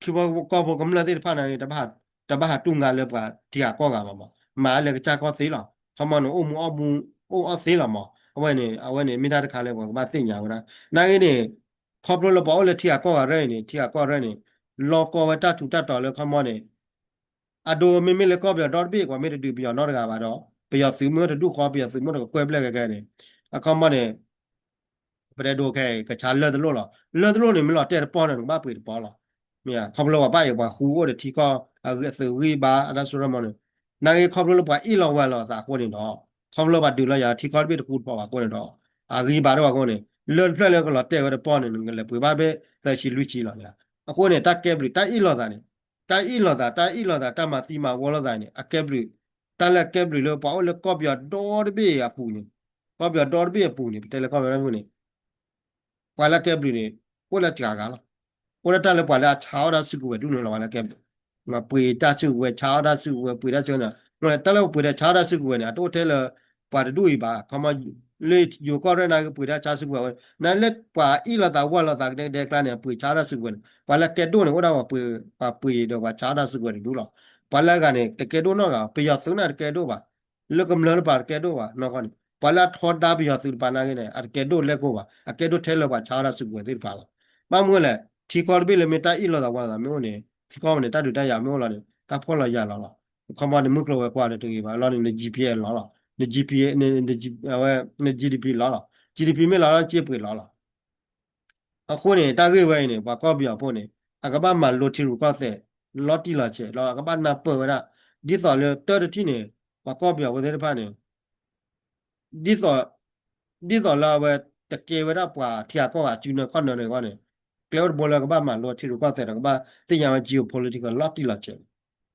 ထံဖိကီၢ်ဖိကမျၢၢ်သ့ၣ်တဖၣ်န့ၣ် တဘၣ်ဟးတူၢ်ငါလၢပှၤထံဂၤကီၢ်ဂၤဘၣ်မး. မၤလဲၤကစၢ်ကီၢ်သ့လီၤ. ခီမီန့ၣ် အိၣ်မူအီၣ်မူ အိၣ်အီၣ်သ့လီၤမး. အဝဲန့ၣ် အဝဲန့ၣ် မ့ၢ်တၢ်တခါလၢပှၤကဘၣ်သ့ၣ်ညါဝဲဒၣ်. နာ်က့န့ၣ် ခီဖျိလၢပှၤအိၣ်လၢထံဂၤကီၢ်ဂၤရဲၣ်အံၤန့ၣ် ထံဂၤကီၢ်ရဲၣ်န့ၣ် လီၢ်ကီၢ်ဝဲတၢ်ထူးတၢ်တီၤလၢခီမီန့ၣ် အဒိ မ့မ့ၢ်လၢကီၢ်ပယီၤဒီတဘ့ၣ် ပှၤမ့ၢ်တဒုးပယီၤနီတဂၤဘၣ်ဒီး ပယီၤသုးမ့ၢ်အိၣ်တဒူၣ်ဃီ ပယီၤသုးမ့ၢ်အိၣ်တကကွဲၢ်ဘျဲၣ်ကဲကဲန့ၣ် အခီမီန့ၣ် ပတဲဒိခဲအံၤ ကဆါလၢၢ်တလိၣ်လီၤ. လၢၢ်တလိၣ်န့ၣ် မ့ၢ်လီၤတဲာ်တပီၢ်န့ၣ် နကဘၣ်ပှ့ၤတပီၢ်လီၤ. မ့ၢ်ဧါ ခီဖျိလၢပှၤဘၣ်အံၤ ပှၤဃူအိၣ်ဒီးထံကီၢ်အသုးဂံၢ်ဘါ အတၢ်စိတၢ်ကမီၤန့ၣ် နာ်က့ခီဖျိလၢပှၤအ့ၣ်လိာ်ဝါလိာ်သးအဃိန့ၣ်ဒီး ခီဖျိလၢပှၤဒုးလီၤယၤထံကီၢ်တဘ့ၣ်တဃူတဖိးဘၣ်အဃိန့ၣ်ဒီး အဂံၢ်ဘါတအိၣ်ဘၣ်အဃိန့ၣ် လၢၢ်တဖျၢၣ်လၢကလီၤတဲာ်ဝဲတပီၢ်န့ၣ် နကလဲၤပှ့ၤဘၣ်ဖဲသၢဆံလွံၢ်ဆံလီၤ. အဃိန့ၣ် တၢ်ကဲဘျုး တၢ်အ့ၣ်လိာ်သးန့ၣ် တၢ်အ့ၣ်လိာ်သး တၢ်အ့ၣ်လိာ်သး တၢ်မၤသံမၤဝီလိာ်သးန့ၣ် အကဲဘျုး တၢ်လၢအကဲဘျုးလၢပှၤအိၣ်လၢကီၢ်ပယီၤဒီတဘ့ၣ်အပူၤန့ၣ် ကီၢ်ပယီၤဒီတဘ့ၣ်အပူၤန့ၣ် ပတဲလၢကီၢ်ပယီၤန့ၣ် ပှၤလၢအကဲဘျုးန့ၣ် အိၣ်လၢတဂၤဂၤလီၤ. အိၣ်ဒၣ်တၢ်လၢပှၤလၢအဆါအီၣ်တၢ်စုကဝဲၤဒူၣ်န့ၣ်လီၤ ပှၤလၢအကဲဘျုး ပှ့ၤတၢ်စုကဝဲၤ ဆါအီၣ်တၢ်စုကဝဲၤ ပှ့ၤတၢ်စုကဝဲၤန့ၣ် တၢ်လၢပှ့ၤဒီးဆါအီၣ်တၢ်စုကဝဲၤန့ၣ် အတအိၣ်ထဲလၢ ပှၤတဒူၣ်အံၤဘၣ်. ခီမီ လၢယိၤကီၢ်ရဲၣ်နာ်က့ပှ့ၤတၢ်ဆါစုကဝဲၤဝဲ နာ်လၢပှၤအ့ၣ်လိာ်သးဝါလိာ်သးကဒဲကဒဲအကျါန့ၣ် ပှ့ၤဆါအီၣ်တၢ်စုကဝဲၤန့ၣ် ပှၤလၢအကဲဒိၣ်န့ၣ် အိၣ်ဒၣ်ပှၤပှ့ၤဒီးပှၤဆါအီၣ်တၢ်စုကဝဲၤတဒူၣ်လီၤ. ပှၤလၢအဂၤန့ၣ် တကဲဒိၣ်နီတဂၤ ပယီၤသုးန့ၣ်တကဲဒိၣ်ဘၣ် လၢကမျၢၢ်တပၤတကဲဒိၣ်ဘၣ် နီၢ်ကီၢ်န့ၣ် ပှၤလၢအထီဒါပယီၤသုးတပၤနာ်က့န့ၣ် အတကဲဒိၣ်လဲၣ်ကိၢ်ဘၣ် အကဲဒိၣ်ထဲလၢပှၤဆါအီၣ်တၢ်စုကဝဲၤသ့ၣ်တဖၣ်လီၤ. ဘၣ်မနုၤလဲၣ် ထံကီၢ်တဘ့ၣ်လၢမ့ၢ်တၢ်အ့ၣ်လိာ်သးဝါလိာ်သးမ့ၢ်အိၣ်န့ၣ် ထံကီၢ်န့ၣ် တၢ်ဒုးတၢ်ယၤမ့ၢ်အိၣ်လီၤန့ၣ် တၢ်ဖှီၣ်လီၤယာ်လီၤလီၤ. ခီမီန့ၣ်မုၢ်ကျိၤဝဲၤကွာ်န့ၣ်တဂ့ၤဘၣ်လီၤန့ၣ် န GPA လီၤလီၤ န GPA န GDP လီၤလီၤ GDP မ့ၢ်လီၤလီၤ က့ပှ့ၤလီၤလီၤ အဃိန့ၣ် တၢ်ဂ့ၢ်ဝဲအံၤန့ၣ် ပှၤကီၢ်ပယီၤဖိန့ၣ် အကဘၣ်မၤလိထံရူၢ်ကီၢ်သဲး လီၤတံၢ်လီၤဆဲးလီၤ အကဘၣ်နၢ်ပၢၢ်ဝဲဒၣ် ဒ်သိးလၢတၢ်တထံၣ်န့ၣ် ပှၤကီၢ်ပယီၤဖိသ့ၣ်တဖၣ်န့ၣ် ဒ်သိး ဒ်သိးလၢအဝဲ တကဲဝဲဒၣ်ပှၤထံဂၤကီၢ်ဂၤစုနၢခီၣ်နၢန့ၣ်အဂီၢ်န့ၣ် ကျဲအိၣ်တဘိလၢကဘၣ်မၤလိထံရူၢ်ကီၢ်သဲးဒီးကဘၣ်သ့ၣ်ညါဝဲ geopolitical လီၤတံၢ်လီၤဆဲး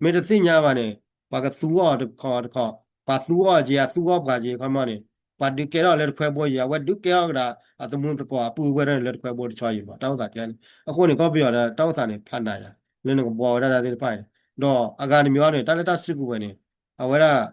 မ့ၢ်တသ့ၣ်ညါဘၣ်န့ၣ် ပှၤကသူအီၤတခီတခီ ပှၤသူအီၤက့ၤ အသူအီၤပှၤက့ၤ ခီမီန့ၣ် ပှၤဒုးကဲထီၣ်လၢတခွဲဘိယံၤ အဝဲဒုးကဲထီၣ်ကဒါ အသမူသကိးအပုၢ်ဝဲၢ်ထီၣ်န့ၣ်လၢတခွဲဘိတဆီယံၤမး တၢ်အိၣ်သးကဲန့ၣ် အဃိန့ၣ် ကီၢ်ပယီၤဒီးတၢ်အိၣ်သးန့ၣ် ဖးနးယၤ လၢနကဘှီဝဲဒၣ်တၢ်သ့ၣ်တဖၣ်န့ၣ် ဒီးအဂၤတမံၤအံၤန့ၣ် တၢ်လၢတၢ်စုကဝဲၤန့ၣ် အဝဲဒၣ်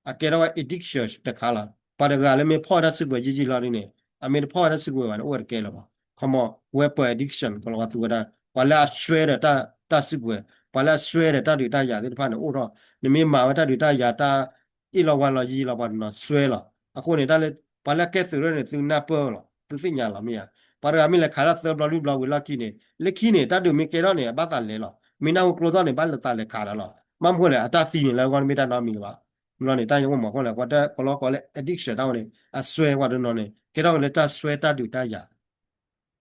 အကဲထီၣ်ဝဲ addiction တခါလီၤ. ပှၤတဂၤလၢမ့ၢ်ဖီၣ်တၢ်စုကဝဲၤယံာ်ယံာ်လီၤဒ်န့ၣ် အမ့ၢ်တဖီၣ်ဝဲတၢ်စုကဝဲၤဘၣ်န့ၣ် အိၣ်ဝဲတကဲလၢၤဘၣ်. ခီမီ weapon addiction ကလီၤဝါသူဝဲဒၣ် ပှၤလၢအစွဲဒီးတၢ်စုကဝဲၤ ပှၤလၢအစွဲဒီးတၢ်ဒုးတၢ်ယၤသ့ၣ်တဖၣ်န့ၣ် အိၣ်ထီၣ် နမ့ၢ်မၤဝဲတၢ်ဒုးတၢ်ယၤ တၢ်အ့ၣ်လီၤဝါလီၤယံာ်လီၤ ပှၤတနီၤစွဲလီၤ. အဃိန့ၣ် တၢ်လၢ ပှၤလၢအကဲသုးရ့ၣ်န့ၣ် သုနၢ်ပၢၢ်လီၤ သုသ့ၣ်ညါလီၤမ့ၢ်ဧါ. ပှၤတဂၤမ့ၢ်လဲၤခးတၢ်သၢဘျီလွံၢ်ဘျီဝံၤလီၢ်ခံန့ၣ် လၢခံန့ၣ် တၢ်ဒုးမ့ၢ်ကဲထီၣ်န့ၣ် အဘၣ်သးလဲၤလီၤ. မ့ၢ်နၢ်ဟူကျိသီၣ်န့ၣ် ဘၣ်လၢသးလဲၤခးတၢ်လီၤ. ဘၣ်မနုၤလဲၣ် အတၢ်သံန့ၣ်လၢအဂီၢ်တမ့ၢ်တၢ်နီတမံၤလၢၤဘၣ်. မ့ၢ်လီၤန့ၣ် တၢ်ယအိၣ်မးအဃိန့ၣ် ပှၤတၢ်ကလီကီးလၢ addiction တၢ်ဝဲန့ၣ် အစွဲပှၤတနီၤန့ၣ် ကဲထီၣ်က့ၤလၢတၢ်စွဲတၢ်ဒုးတၢ်ယၤ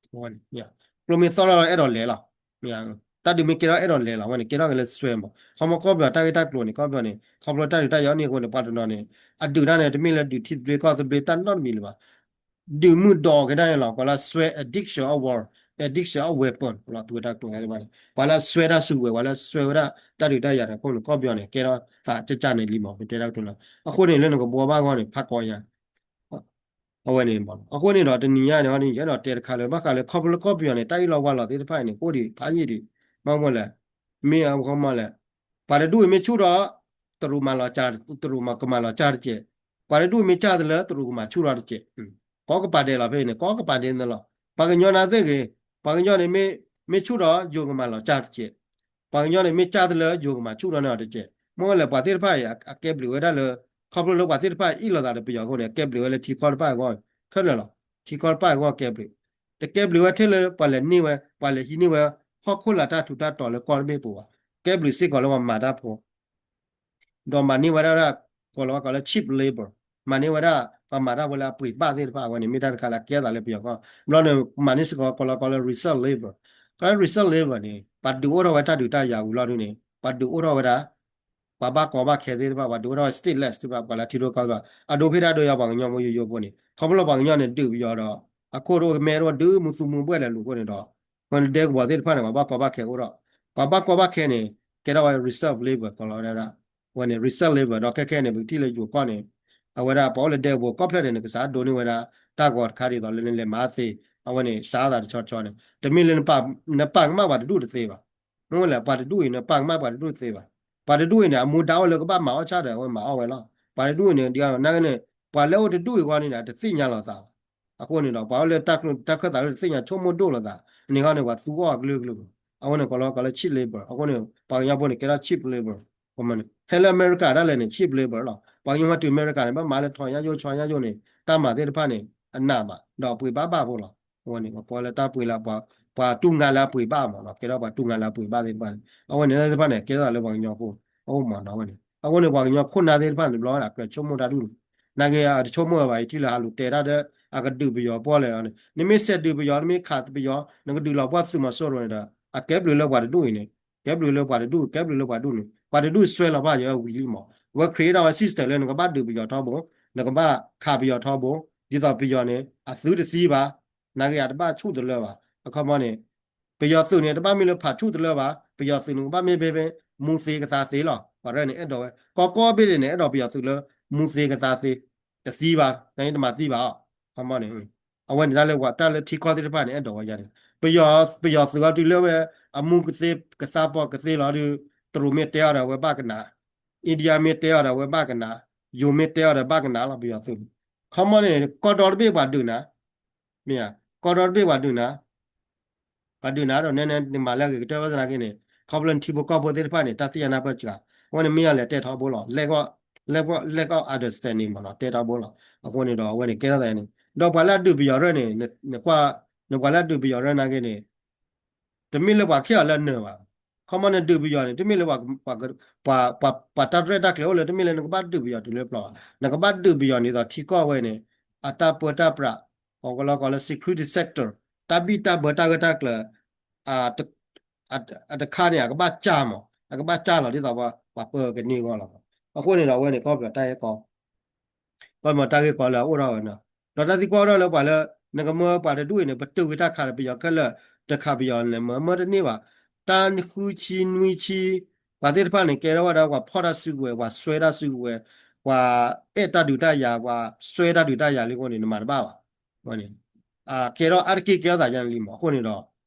ကျိမ့ၢ်သီၣ်လီၤအဲၣ်ဒိးလဲၤလီၤ. တၢ်ဒုးမ့ၢ်ကဲထီၣ်အဲၣ်ဒိးလဲၤလီၤ အဝဲန့ၣ် ကဲထီၣ်က့ၤလၢစွဲမး. ခီမီကီၢ်ပယီၤတၢ်ဂ့ၢ်တၢ်ကျိၤန့ၣ် ကီၢ်ပယီၤန့ၣ် ခီဖျိတၢ်ဒုးတၢ်ယၤန့ၣ်အဃိန့ၣ် ပှၤတနီၤန့ၣ် အဒုးတၢ်န့ၣ် တမ့ၢ်လၢဒုးထံသဘျ့ကီၢ်သဘျ့တၢ်နီတမံၤလၢၤဘၣ်. ဒုးမုၢ်ဒီးက့ၤဒၣ်န့ၣ်လီၤ ပှၤလၢအစွဲ addiction အဝဲ addiction of weapon လီၤ သုဝဲတၢ်ကတိၤတဘၣ်န့ၣ် ပှၤလၢအစွဲတၢ်စုကဝဲၤ ပှၤလၢအစွဲဝဲဒၣ်တၢ်ဒုးတၢ်ယၤန့ၣ် အဃိန့ၣ် ကီၢ်ပယီၤန့ၣ် ကဲထီၣ်သးကၢ်ကၢ်န့ၣ်လံမး ပတဲတၢ်ကတိၤလီၤ. အဃိန့ၣ် လၢနကဘှီဘၣ်ဂီၢ်န့ၣ် ဖးကီယါ အဝဲန့ၣ်မး အဃိန့ၣ်ဒီး တနံၤညါန့ၣ် ယအဲၣ်ဒိးတဲတခါလၢ ဘၣ်ဃးလၢခီဖျိလၢကီၢ်ပယီၤန့ၣ် တၢ်အ့ၣ်လိာ်ဝါလိာ်သ့ၣ်တဖၣ်အံၤန့ၣ် အိၣ်ဒံးဖးယံာ်ဒံး ဘၣ်မနုၤလဲၣ် မ့ၢ်အဝဲခီမးလဲၣ် ပှၤတဒူၣ်အံၤမ့ၢ်ဆူၣ်ဒီး တရူးမၤလီၤစၢ် တရူးကမၤလီၤစၢ်တကဲး, ပှၤတဒူၣ်အံၤမ့ၢ်စၢ်တလၢ တရူးကမၤဆူၣ်ထီၣ်တကဲး, ကိးကပၤဒဲးလီၤဖဲအံၤန့ၣ် ကိးကပၤဒဲးန့ၣ်လီၤ. ပှၤကညီနာ်သ့ၣ်ဂ့ၤ, ပှၤကညီန့ၣ် မ့ၢ်ဆူၣ်ဒီး ယိၤကမၤလီၤစၢ်တကဲး, ပှၤကညီန့ၣ် မ့ၢ်စၢ်တလၢ ယိၤကမၤဆူၣ်ထီၣ်န့ၢ်အီၤတကဲး, မ့ၢ်ဝဲလဲၣ် ပှၤသ့ၣ်တဖၣ်အံၤ အကဲဘျုးဝဲဒၣ်လၢ ခီဖျိလၢပှၤသ့ၣ်တဖၣ်အံၤအ့ၣ်လိာ်သးဒီးပယီၤအဃိန့ၣ် အကဲဘျုးဝဲလၢထံကီၢ်တဖၣ်အဂီၢ် ခဲလၢာ်လီၤ. ထံကီၢ်တဖၣ်အဂီၢ်ကဲဘျုး, တကဲဘျုးဝဲထဲလၢပှၤလဲၤန့ၢ်ဝဲ ပှၤလဲၤဟံးန့ၢ်ဝဲ ဟီၣ်ခိၣ်လာ်တၢ်ထူးတၢ်တီၤလၢကီၢ်တဘ့ၣ်ပူၤဘၣ်. ကဲဘျုးစ့ၢ်ကီးလၢပှၤမၤတၢ်ဖိ ဒီးမၤန့ၢ်ဝဲဒၣ် ကိးလီၤဝဲကိးလၢ cheap labor, မၤန့ၢ်ဝဲဒၣ် ပှၤမၤတၢ်ဖိလၢအပှ့ၤဘၣ်သ့ၣ်တဖၣ် အဝဲန့ၣ် မ့ၢ်တၢ်တခါလၢအကဲသးလၢပယီၤကီၢ်, ဘျီန့ၣ် မၤန့ၢ်စ့ၢ်ကီးကိးလီၤကိးလၢ reserve labor, ကိးလၢ reserve labor န့ၣ် ပှၤဒုးအိၣ်ထီၣ်ဝဲတၢ်ဒုးတၢ်ယၤဝံၤလီၤဒုန့ၣ် ပှၤဒုးအိၣ်ထီၣ်ဝဲဒၣ် ပှၤဘၣ်ကီဘၣ်ခဲသ့ၣ်တဖၣ် ပှၤဒုးအိၣ်ထီၣ်ဝဲ stateless သ့ၣ်တဖၣ် ပှၤလၢထံဒိၣ်ကီၢ်ဒိၣ် အဒိဖဲဒၣ်ဒိယၤပှၤကညီဖိယိယိဖိန့ၣ် ခီဖျိလၢပှၤကညီန့ၣ် ဒုးပယီၤဒီး အခိၣ်တအိၣ်ကမဲတအိၣ် ဒုးမူသူမူဘှဲၣ်လဲၤလူၤအဃိန့ၣ်ဒီး ပှၤဒဲကဝီၤသ့ၣ်တဖၣ်န့ၣ် ပှၤဘၣ်ကီဘၣ်ခဲအိၣ်ဒီး ပှၤဘၣ်ကီဘၣ်ခဲန့ၣ် ကဲထီၣ်ဝဲ reserve labor ကိးလီၤဝဲဒၣ် အဝဲန့ၣ် reserve labor ဒီးခဲခဲန့ၣ် ပကထံၣ်လၢယိၤကီၢ်န့ၣ် အဝဲဒၣ်ပှၤအိၣ်လၢဒဲကဝီၤကီၢ်ဖျၢၣ်န့ၣ် နကစးဒိးန့ၢ်ဝဲဒၣ် တၢ်ဂီၤတခါဒ်သိးလၢနလဲၤမၤသ့ အဝဲန့ၣ် စးသးတဆီဆီန့ၣ် တမ့ၢ်လၢ နပာ်ကမၣ်ပှၤတဒူၣ်တသ့ဘၣ်. မ့ၢ်ဝဲလဲၣ် ပှၤတဒူၣ်အံၤ နပာ်ကမၣ်ပှၤတဒူၣ်တသ့ဘၣ်. ပှၤတဒူၣ်အံၤန့ၣ် အမူဒါအိၣ်လၢကဘၣ်မၤအီၣ်ဆၣ်ဒီး အဝဲမၤအီၣ်ဝဲလီၤ. ပှၤတဒူၣ်အံၤန့ၣ် ဒ်နာ်က့န့ၣ် ပှၤလၢအိၣ်တဒူၣ်အံၤဂီၢ်န့ၣ် တသ့ၣ်ညါလိာ်သးဘၣ်. အဃိန့ၣ်ဒီး ပှၤအိၣ်လၢတၢ်ခၢၣ်သးလၢတသ့ၣ်ညါဆိကမိၣ်ဒိၣ်လိာ်သး န့ၣ်ဂီၢ်န့ၣ် ပှၤသူအီၣ်အကလုာ်ကလုာ် အဃိန့ၣ် ကိးလီၤကိးလၢ cheap labor အဃိန့ၣ် ပှၤကညီဖိန့ၣ် ကဲထီၣ် cheap labor န့ၣ် ဟဲလၢအမဲရကၤဒၣ်လဲာ်န့ၣ် cheap labor လီၤ. ပှၤကညီမၤတုၤအမဲရကၤန့ၣ် ဘၣ်မၤလၢထီၣ်ညါယိၣ်ဆီညါယိၣ်န့ၣ် တၢ်မၤသ့ၣ်တဖၣ်န့ၣ် အနးဘၣ် ဒီးပှ့ၤဘၣ်ဘၣ်ဖိလီၤ. အဝဲန့ၣ် ပှၤကိးလၢတၢ်ပှ့ၤလၢ ပှၤတူၢ်ငါလၢအပှ့ၤဘၣ်မးနီၤ ကဲထီၣ်ပှၤတူၢ်ငါလၢအပှ့ၤဘၣ်သ့ၣ်တဖၣ်န့ၣ် အဝဲန့ၣ်သ့ၣ်တဖၣ်န့ၣ် ကဲထီၣ်သးလၢပှၤကညီဖိ အအိၣ်မးနီၤ အဝဲန့ၣ် အဃိန့ၣ် ပှၤကညီခိၣ်နၢ်သ့ၣ်တဖၣ်န့ၣ် ဘျီဝဲဒၣ်ကြၢးဆိကမိၣ်တၢ်ဒ်န့ၣ် နာ်က့ အတဆိကမိၣ်ဝဲဘၣ် ယထံၣ်လၢဟးလူၤတဲတၢ်ဒီး အကဒုးပယီၤပှီၢ်လဲၣ်န့ၣ် နမ့ၢ်စဲးဒုးပယီၤ နမ့ၢ်ခးပယီၤ နကဒုးလီၤပှီၢ်သုးမီၤစိရိၤန့ၣ်ဒီး အကဲဘျုးလၢပှၤတဒူၣ်အံၤန့ၣ် ကဲဘျုးလၢပှၤတဒူၣ် ကဲဘျုးလၢပှၤတဒူၣ်န့ၣ် ပှၤတဒူၣ်စွဲလီၤဘၣ်ယဝဲဝံၤလံမး အဝဲ create ထီၣ်ဝဲ system လၢနကဘၣ်ဒုးပယီၤထီဘိ နကဘၣ်ခးပယီၤထီဘိ ဒ်သိးပယီၤန့ၣ် အသုတသံဘၣ် နာ်က့အတဘၣ်ဆူၣ်တလၢဘၣ် အခီပညီန့ၣ် ပယီၤသုးန့ၣ် တဘၣ်မ့ၢ်လၢဖးဆူၣ်တလၢဘၣ် ပယီၤသုးန့ၣ် ကဘၣ်မ့ၢ်ဖဲဖဲ မူသ့ကသါသ့လီၤ ပှၤရဲၣ်န့ၣ် အဲၣ်ဒိးဝဲ ကီကီဘ့ၣ်ဒဲးန့ၣ် အဲၣ်ဒိးပယီၤသုးလၢ မူသ့ကသါသ့ တသံဘၣ် နတမၤသံဘၣ်အီၤ ခီမီန့ၣ် အဝဲန့ၣ်တၢ်လၢပှၤတၢ်လၢထံကီၢ်သ့ၣ်တဖၣ်န့ၣ် အဲၣ်ဒိးဝဲယါန့ၣ် ပယီၤ ပယီၤသုးအီၤတုၤလၢဝဲ အမူကသ့ကသါပီၤကသ့လီၤဒီး တရူးမ့ၢ်တဲအီၤဒီးအဝဲဘၣ်ကနၣ် India မ့ၢ်တဲအီၤဒီးအဝဲဘၣ်ကနၣ် ယိၤမ့ၢ်တဲအီၤဒီးဘၣ်ကနၣ်လီၤ ပယီၤသုးန့ၣ် ခီမီန့ၣ် ကီၢ်ဒီတဘ့ၣ်ပှၤဒုးနၤ မ့ၢ်ဧါ ကီၢ်ဒီတဘ့ၣ်ပှၤဒုးနၤ ပှၤဒုးနၤဒီးနဲနဲနမၤလၢအဂ့ၤကတၢၢ်ဘၣ်သနာ်က့န့ၣ် ခီဖျိနထံဖိကီၢ်ဖိသ့ၣ်တဖၣ်န့ၣ် တၢ်သ့ၣ်ညါနၢ်ပၢၢ်စှၤ အဝဲန့ၣ်မ့ၢ်ယၤလဲၤတဲထီဘိလီၤ lack of understanding မ့ၢ်နီၤ တဲထီဘိလီၤ အဃိန့ၣ်ဒီးအဝဲန့ၣ်ကဲထီၣ်သးန့ၣ် ဒီးပှၤလၢအဒုးပယီၤရဲၣ်န့ၣ် နကွၢ် နပှၤလၢအဒုးပယီၤရဲၣ်နာ်က့န့ၣ် တမ့ၢ်လၢပှၤခဲအီၤလၢအနၢၤဘၣ် ခီမီနဒုးပယီၤန့ၣ် တမ့ၢ်လၢပှၤ ပှၤ ပှၤတၢ်ရဲၣ်တၢ်ကျဲၤအိၣ်လၢ တမ့ၢ်လၢနကဘၣ်ဒုးပယီၤတုၤလၢပျီဘၣ် နကဘၣ်ဒုးပယီၤန့ၣ်ဒီးထံကီၢ်ဝဲန့ၣ် အတၢ်ပၢတၢ်ပြး ပှၤကလီကီးလၢ security sector တၢ်ဘံၣ်တၢ်ဘၢတၢ်ဂၢၢ်တၢ်ကျၢၤ အတခါန့ၣ် အကဘၣ်ကၢ်မး အကဘၣ်ကၢ်လီၤဒ်သိးပှၤပၢကန့ၢ်အဂီၢ်လီၤ. အဃိန့ၣ်ဒီးအဝဲန့ၣ် ကီၢ်ပယီၤတၢ်ဂ့ၢ်ကီ ကီၢ်ပယီၤတၢ်ဂ့ၢ်ကီလၢအအိၣ်ထီၣ်ဝဲနီၤ ဒီးတၢ်သံကွၢ်အိၣ်ထီၣ်လၢပှၤလၢ နကမၢပှၤတဒူၣ်အံၤန့ၣ် ပတုာ်က့ၤတၢ်ခးဒီးပယီၤခဲလၢာ် တခးပယီၤန့ၣ် မၢမၢတန့ၢ်ဘၣ် တၢ်ဃုဆံနွံဆံ ပှၤသ့ၣ်တဖၣ်န့ၣ် ကဲထီၣ်ဝဲဒၣ်ပှၤဖီၣ်တၢ်စုကဝဲၤ ပှၤစွဲတၢ်စုကဝဲၤ ပှၤအဲၣ်တၢ်ဒုးတၢ်ယၤ ပှၤစွဲတၢ်ဒုးတၢ်ယၤလံအဃိန့ၣ် နမၤတဘၣ်ဘၣ် အဝဲန့ၣ် ကဲထီၣ်အါတက့ၢ်ကဲထီၣ်သးယါန့ၣ်လံမး အဃိန့ၣ်ဒီး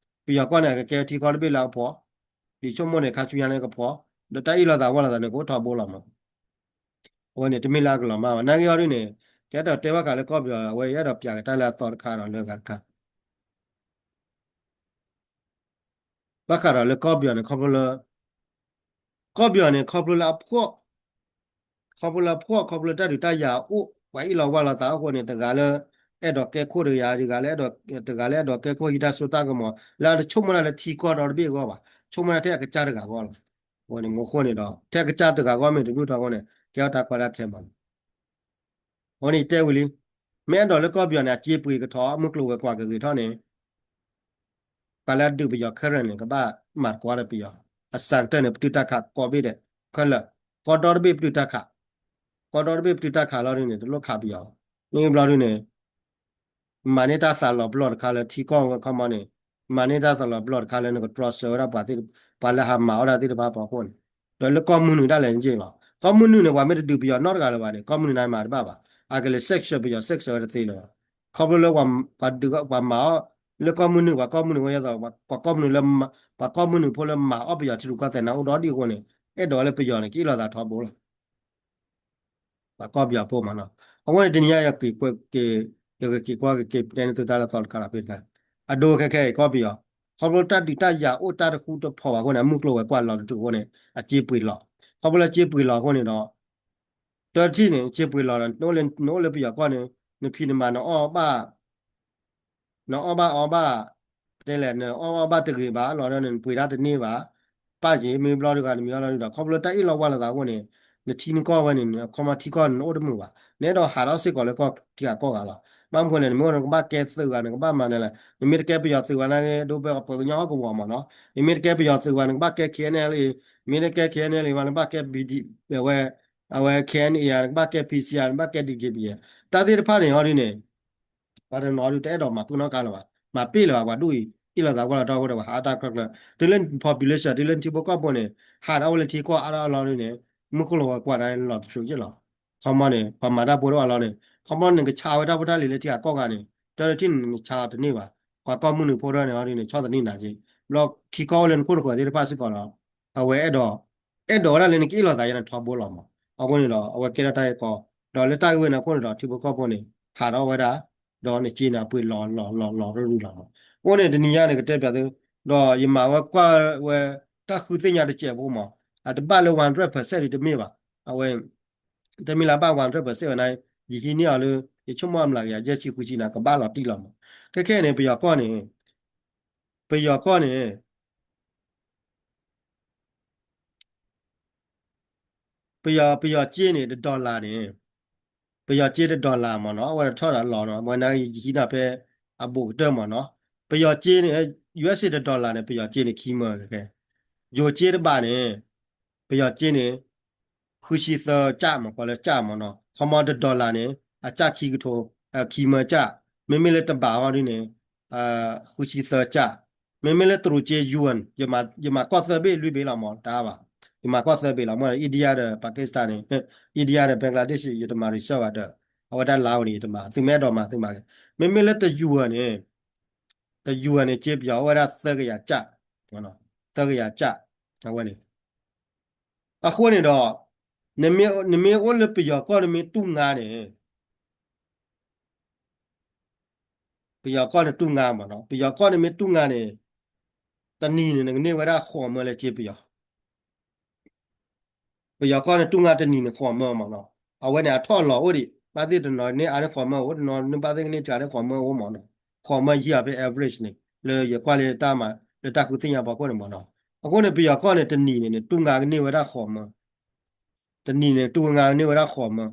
ပယီၤကီၢ်န့ၣ် အကကဲထံကီၢ်တဘ့ၣ်လၢအဖှီၣ် ဒ်ဆိကမိၣ်န့ၣ် ခါဆူညါန့ၣ်ကဖှီၣ် ဒီးတၢ်အ့ၣ်လိာ်သးဝီလိာ်သးန့ၣ် ကအိၣ်ထီဘိလီၤမး အဝဲန့ၣ် တမ့ၢ်လၢအကလီၤမၢ်ဘၣ် နာ်က့အီၤဒ်န့ၣ် ကအဲၣ်ဒိးတဲဘၣ်ဃးလၢကီၢ်ပယီၤ အဝဲအဲၣ်ဒိးပျးက့ၤတၢ်လၢအသီတခါဒီးလၢအဂၤတခါ ဘၣ်ဃးဒီးလၢကီၢ်ပယီၤန့ၣ် ခီဖျိလၢ ကီၢ်ပယီၤန့ၣ် ခီဖျိလၢအဖှီၣ် ခီဖျိလၢအဖှီၣ် ခီဖျိလၢတၢ်ဒုးတၢ်ယၤအိၣ် ပှၤအ့ၣ်လိာ်ဝီလိာ်သးအဃိန့ၣ် တဂၤလၢ အဲၣ်ဒိးကဲခိၣ်တဂၤ တဂၤလၢ တဂၤလၢအဲၣ်ဒိးကဲခိၣ်ဟံးတၢ်စိတၢ်ကမီၤ လၢအတဆိကမိၣ်တၢ်လၢထံကီၢ်ဒီတဘ့ၣ်အဂီၢ်ဘၣ် ဆိကမိၣ်တၢ်ထဲအကစၢ်တဂၤအဂီၢ်လီၤ. အဃိန့ၣ် မ့ၢ်အဃိန့ၣ်ဒီး ထဲအကစၢ်တဂၤအဂီၢ်မ့ၢ်တဒူၣ်ထီအဃိန့ၣ် ကဲထီၣ်တၢ်ကီတၢ်ခဲမးလီၤ. အဃိန့ၣ်တဲဝံၤလံ မ့ၢ်အဲၣ်ဒိးလၢကီၢ်ပယီၤန့ၣ် အစ့ပှ့ၤကထီၣ် မုၢ်ကျိၤဝဲၤကွာ်ကဂ့ၤထီၣ်န့ၣ် ပှၤလၢအဒုးပယီၤခဲလၢာ်န့ၣ် ကဘၣ်မၤသကိးဒီးပယီၤ အစှၤကတၢၢ်န့ၣ် ပတုာ်တၢ်ခးကိးဘ့ၣ်ဒဲး ခဲလၢာ် ကီၢ်ဒီတဘ့ၣ်ပတုာ်တၢ်ခး ကီၢ်ဒီတဘ့ၣ်ပတုာ်တၢ်ခးလီၤဒ်န့ၣ် တလိၣ်ခးပယီၤ မ့ၢ်ဘျီဒ်န့ၣ် မၤန့ၢ်တၢ်သးလီၤပလီၢ်တခါလၢထံကီၢ်ဝဲခီမီန့ၣ် မၤန့ၢ်တၢ်သလီၤပျီၢ်တခါလၢနကတြီဆၢဝဲဒၣ်ပှၤသ့ၣ်တဖၣ် ပှၤလၢဟးမၤအီၣ်တၢ်သ့ၣ်တဖၣ်အဖီခိၣ်န့ၣ်, ဒီးလၢကီၢ်မုၢ်နုာ်ဒၣ်လဲာ်န့ၣ်က့လီၤ. ကီၢ်မုၢ်နုာ်န့ၣ် ပှၤမ့ၢ်တဒုးပယီၤနီတဂၤလၢၤဘၣ်န့ၣ် ကီၢ်မုၢ်နုာ်န့ၣ်မၤတဘၣ်ဘၣ်. အကလဲၤ sanction ပယီၤ sanction ဝဲတသ့လၢၤဘၣ်. ခီဖျိလၢပှၤဒုးပှၤမၤအီၣ် လၢကီၢ်မုၢ်နုာ် ပှၤကီၢ်မုၢ်နုာ်ဝဲယဲသိး ပှၤကီၢ်မုၢ်နုာ်လၢ ပှၤကီၢ်မုၢ်နုာ်ဖိလၢမၤအီၣ်ပယီၤထံရူၢ်ကီၢ်သဲးန့ၣ် အိၣ်ဒီးဒ်အဃိန့ၣ် အဲၣ်ဒိးလၢပယီၤန့ၣ် ကအ့ၣ်လိာ်သးထီဘိလီၤ. ပှၤကီၢ်ပယီၤဖိမးနီၤ. အဃိန့ၣ် တနံၤညါယက့ၤကွၢ်က့ၤ ယကက့ၤကွၢ်က့ၤက့ၤတဲန့ၢ်သုတၢ်လၢသီတခါလီၤဖဲတခါ, အဒိခဲခဲအံၤကီၢ်ပယီၤ ခီဖျိတၢ်ဒုးတၢ်ယၤအိၣ်တၢ်တဃူတဖိးဘၣ်အဃိန့ၣ် အမုၢ်ကျိၤဝဲၤကွာ်လီၤတတုၤအဃိန့ၣ် အစ့ပှ့ၤလီၤ. ခီဖျိလၢစ့ပှ့ၤလီၤအဃိန့ၣ်ဒီး တထံၣ်န့ၣ် စ့ပှ့ၤလီၤဒီး နအိၣ်လၢပယီၤကီၢ်န့ၣ် နဖံးနမၤနအီၣ်ဘၣ် နအီၣ်ဘၣ်အီဘၣ် တဲလဲၣ် နအီၣ်ဘၣ်တဂ့ၤဘၣ်လီၤဒီး နပှ့ၤတၢ်တန့ၢ်ဘၣ်, ပၢ်က့ၤမ့ၢ်ဘျီတဂၤ နမံၤအီၣ်လီၤဒီး ခီဖျိလၢတၢ်အ့ၣ်လိာ်ဝါလိာ်သးအဃိန့ၣ် နထံနကီၢ်ဝဲန့ၣ် ခီမီထံကီၢ်နအိၣ်တမုာ်ဘၣ်, နအဲၣ်ဒိးဟးထီၣ်စ့ၢ်ကီးလၢကီၢ်ထံဂၤကီၢ်ဂၤလီၤ. ဘၣ်မနုၤလဲၣ် နမ့ၢ်အိၣ်နကဘၣ်ကဲသုးဂၤ နကဘၣ်မၤနလဲၣ်, နမ့ၢ်တကဲပယီၤသုးဘၣ်နာ်က့ ဒိပှဲၤပှၤကညီဟီၣ်ကဝီၤမးနီၤ, နမ့ၢ်တကဲပယီၤသုးဘၣ် နကဘၣ်ကဲ K N L A, မ့ၢ်တကဲ K N L A ဘၣ် နကဘၣ်ကဲ B D ဝဲ အဝဲ K N A ဧါ နကဘၣ်ကဲ P C ဧါ နကဘၣ်ကဲ D K B A, တၢ်သ့ၣ်တဖၣ်န့ၣ်ဟီဒ်န့ၣ် ပှၤတနီၤဒုးတအဲၣ်ဒိးမၤပှဲၤနီတခါလၢၤဘၣ်, မၤပ့ၢ်လၢၤဘၣ် ပှၤဒူၣ်အံၤ အ့ၣ်လိာ်သးဝဲလီၤဒီး အဃိဒီးပှၤဟးအတၢ်ကျၢကျၢ, တုၤလၢ population တုၤလၢနထံဖိကီၢ်ဖိန့ၣ် ဟးထီၣ်ဝဲလၢထံကီၢ်အါထီၣ်အလီၢ်ဒ်န့ၣ် မုၢ်ကျိၤဝဲၤကွာ်န့ၣ်လီၤတဆူးက့လီၤ. ခီမီန့ၣ် ပှၤမၤတၢ်ဖိတအိၣ်အလီၢ်န့ၣ် ခီမီန့ၣ် နကဆါဝဲတၢ်ဖိတၢ်လံၤလၢထံဂၤကီၢ်ဂၤန့ၣ် တၢ်လၢထံၣ်န့ၣ် နဆါအီၤတန့ၢ်ဘၣ်, ပှၤကီၢ်မုၢ်နုာ်ဖိဒၣ်န့ၣ်ဟီဒ်န့ၣ် ဆီၣ်သနံးနၤက့, ဘျီထံကီၢ်အိၣ်လၢနခိၣ်နဃၢၤသ့ၣ်တဖၣ်စ့ၢ်ကီးဒီး အဝဲအဲၣ်ဒိး အဲၣ်ဒိးဝဲဒၣ်လၢနကအ့ၣ်လိာ်သးယဲန့ၣ်ထီဘိလီၤမး, အဃိန့ၣ်ဒီး အဝဲကဲထီၣ်တၢ်ဂ့ၢ်ကီ, ဒီးလၢတၢ်ဂ့ၢ်ဝဲန့ၣ်အဃိန့ၣ်ဒီး ထံဖိကီၢ်ဖိန့ၣ် ဟးထီၣ်ဝဲဒၣ်, ဒီးနစ့န့ၣ် အပှ့ၤလီၤလီၤလီၤလီၤရူၢ်ရူၢ်လီၤမး, အဃိန့ၣ် တနံၤညါန့ၣ် ကတဲပၠးသု, ဒီးယမၤဝဲကွၢ်ဝဲ တၢ်ဃုသ့ၣ်ညါတစဲးဖိမး, အတဘၣ်လၢ one hundred percent ဒ်တမ့ၢ်ဘၣ်, အဝဲ တမ့ၢ်လၢဘၣ် one hundred percent ဝဲန့ၣ် ယဟံးန့ၢ်အီၤလၢ ယဆိကမိၣ်အမျးကယၤယဲၢ်ဆံဃုဆံန့ၣ် ကဘၣ်လီၤတံၢ်လီၤမး, ခဲခဲန့ၣ် ပယီၤကီၢ်န့ၣ် ပယီၤကီၢ်န့ၣ် ပယီၤ ပယီၤစ့န့ၣ် တ dollar န့ၣ်, ပယီၤစ့တ dollar မးနီၤ, အဝဲထီၣ်ဒီးလီၤနီၤ, ဝဲန့ၣ်ယဟံးန့ၢ်ဖဲအဘူးကတၢၢ်မးနီၤ, ပယီၤစ့န့ၣ် U S A တ dollar န့ၣ် ပယီၤစ့န့ၣ်ခံမၢ, ယိၤစ့တဘးန့ၣ် ပယီၤစ့န့ၣ် ဃုဆံသၢကၠၣ်မး ကီးလၢကၠၣ်မးနီၤ, ခီမီတ dollar န့ၣ် အကၠၣ်ခံကထိ, ခံမၢကၠၣ်, မ့မ့ၢ်လၢတဘးဟီဒ်န့ၣ် ဃုဆံသၢကၠၣ်, မ့မ့ၢ်လၢတရူးစ့ yuan ယမၤကီၢ်သၢဘ့ၣ်လွံၢ်ဘ့ၣ်လီၤမး တအါဘၣ်, ယမၤကီၢ်သၢဘ့ၣ်လီၤ, မ့ၢ် India ဒီး Pakistan န့ၣ်, India ဒီး Bangladesh ယတမၤ research ဘၣ်ဒီး အဝဲဒၣ်လါဝဲန့ၣ် ယတမၤ, သုမ့ၢ်အဲၣ်ဒိးမၤသုမၤက့ၤ, မ့မ့ၢ်လၢတ yuan န့ၣ်, တ yuan န့ၣ် စ့ပယီၤအိၣ်ဝဲဒၣ်သၢကယၤကၠၣ်, သၢကယၤကၠၣ်, အဝဲန့ၣ် အဃိန့ၣ်ဒီး နမ့ၢ်အိၣ်လၢပယီၤကီၢ်နမ့ၢ်တူၢ်ငါန့ၣ်, ပယီၤကီၢ်န့ၣ်တူၢ်ငါမးနီၤ, ပယီၤကီၢ်နမ့ၢ်တူၢ်ငါန့ၣ် တနံၤန့ၣ် နကန့ၢ်ဝဲဒၣ်ဃိးမၢလၢစ့ပယီၤ ပယီၤကီၢ်န့ၣ်တူၢ်ငါတနံၤန့ၣ်ဃိးမၢမးနီၤ, အဝဲန့ၣ်အထီၣ်အလီၤအိၣ်ဒံး, ဘၣ်သ့ၣ်တနီၤန့ၢ်အါန့ၢ်ဃိးမၢအိၣ်, တနီၤန့ၢ်ဘၣ်သ့ၣ်ကန့ၢ်စှၤန့ၢ်ဃိးမၢအိၣ်မးနီၤ, ဃိးမၢယံာ်အီၤဖဲ average န့ၣ် လၢယကွၢ်လၢတၢ်မၤ လၢတၢ်ဃုသ့ၣ်ညါပှၤခိၣ်န့ၣ်မးနီၤ, အဃိန့ၣ် ပယီၤကီၢ်န့ၣ် တနံၤန့ၣ် နတူၢ်ငါကန့ၢ်ဝဲဒၣ်ဃိးမၢ, တနံၤန့ၣ် တူၢ်ငါကန့ၢ်ဝဲဒၣ်ဃိးမၢ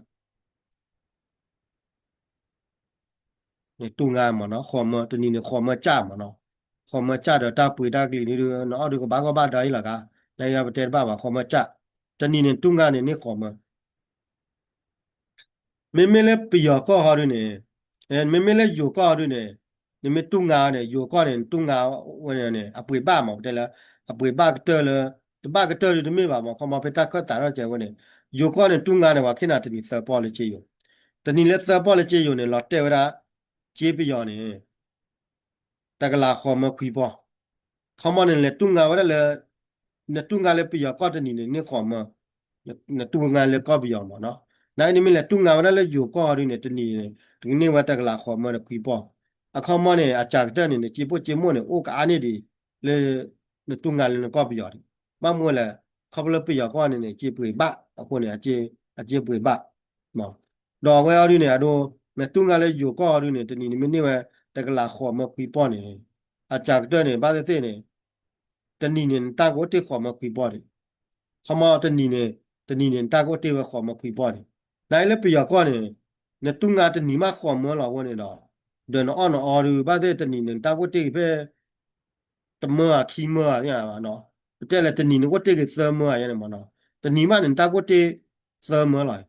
န့ၣ်တူၢ်ငါမးနီၤ, ဃိးမၢ တနံၤန့ၣ် ဃိးမၢကၠၣ်မးနီၤ, ဃိးမၢကၠၣ်ဒီးတၢ်ပှ့ၤတၢ်ကလံၤန့ၣ်ဒုး နအီၣ်ဒုးကဘၣ်ဂီၢ်ဘၣ်ဒီးအံၤလီၤကါ, နပတဲတဘၣ်ဘၣ် ဃိးမၢကၠၣ်, တနံၤန့ၣ် တူၢ်ငါန့ၣ်န့ၢ်ဃိးမၢ မ့မ့ၢ်လၢပယီၤကီၢ်ဟီဒုန့ၣ်, မ့မ့ၢ်လၢယိၤကီၢ်ဟီဒုန့ၣ်, နမ့ၢ်တူၢ်ငါန့ၣ် ယိၤကီၢ်န့ၣ် နတူၢ်ငါဝဲန့ၣ် အပှ့ၤဘၣ်မး ပတဲလၢ အပှ့ၤဘၣ်ကတၢၢ်လၢ, တဘၣ်ကတၢၢ်ဒုးတမ့ၢ်ဘၣ်မး ခီမီဖဲတၢ်ခၢၣ်သးထီၣ်ကဲဝဲန့ၣ်, ယိၤကီၢ်န့ၣ် တူၢ်ငါန့ၣ် ပှၤခ့နၤတနံၤသၢပီၢ်လၢစ့ယိၤ, တနံၤလၢသၢပီၢ်လၢစ့ယိၤန့ၣ် လီၤတဲာ်ဝဲဒၣ် စ့ပယီၤန့ၣ် တကလးဃိးမၢခွံပီၢ်, ခီမီန့ၣ် လဲၤတူၢ်ငါဝဲဒၣ်လၢ, နတူၢ်ငါလၢပယီၤကီၢ်တနံၤန့ၣ် န့ၢ်ဃိးမၢ, နတူၢ်ငါလၢကီၢ်ပယီၤမးနီၤ, နနမ့ၢ်လဲၤတူၢ်ငါဝဲဒၣ်လၢယိၤကီၢ်ဟီဒုန့ၣ် တနံၤန့ၣ် တကန့ၢ်ဝဲတကလးဃိးမၢဒီးခွံပီၢ်, အခီမီန့ၣ် အစှၤကတၢၢ်န့ၣ် နစ့ပိၢ်စ့မိၣ်န့ၣ် အိၣ်ကအါန့ၢ်ဒံး လၢ နတူၢ်ငါလၢနကီၢ်ပယီၤဒံး, ဘၣ်မနုၤလဲၣ်, ခီဖျိလၢပယီၤကီၢ်န့ၣ်န့ၣ် စ့ပှ့ၤဘၣ်အဃိန့ၣ် အစ့ပှ့ၤဘၣ် ဒီးအဝဲအီၤဒုန့ၣ် အဒိ နတူၢ်ငါလၢယိၤကီၢ်အီၤဒုန့ၣ် တနံၤန့ၣ်မ့ၢ်န့ၢ်ဝဲ တကလးဃိးမၢခွံပီၢ်န့ၣ် အစှၤကတၢၢ်န့ၣ် ဘၣ်သ့ၣ်သ့ၣ်န့ၣ် တနံၤန့ၣ် နတၢ်ကအိၣ်တ့ၢ်ဃိးမၢခွံပီၢ်န့ၣ်, ခီမီတနံၤန့ၣ် တနံၤန့ၣ် နတၢ်ကအိၣ်တ့ၢ်ဝဲဃိးမၢခွံပီၢ်န့ၣ်, နလၢပယီၤကီၢ်န့ၣ် နတူၢ်ငါတနံၤမးဃိးမၢလီၤအဃိန့ၣ်ဒီး ဒီးနအီၣ်နအီဒု ဘၣ်သ့ၣ်တနံၤန့ၣ် နတၢ်ကအိၣ်တ့ၢ်က့ၤဖဲ တမၢဧါခံမၢဧါသ့ၣ်ညါဘၣ်နီၤ, ပတဲလဲၣ် တနံၤန့ၣ်ကအိၣ်တ့ၢ်က့ၤသၢမၢဧါယဲန့ၣ်မးနီၤ, တနံၤမးန့ၣ် နတၢ်ကအိၣ်တ့ၢ်သၢမၢလီၤ,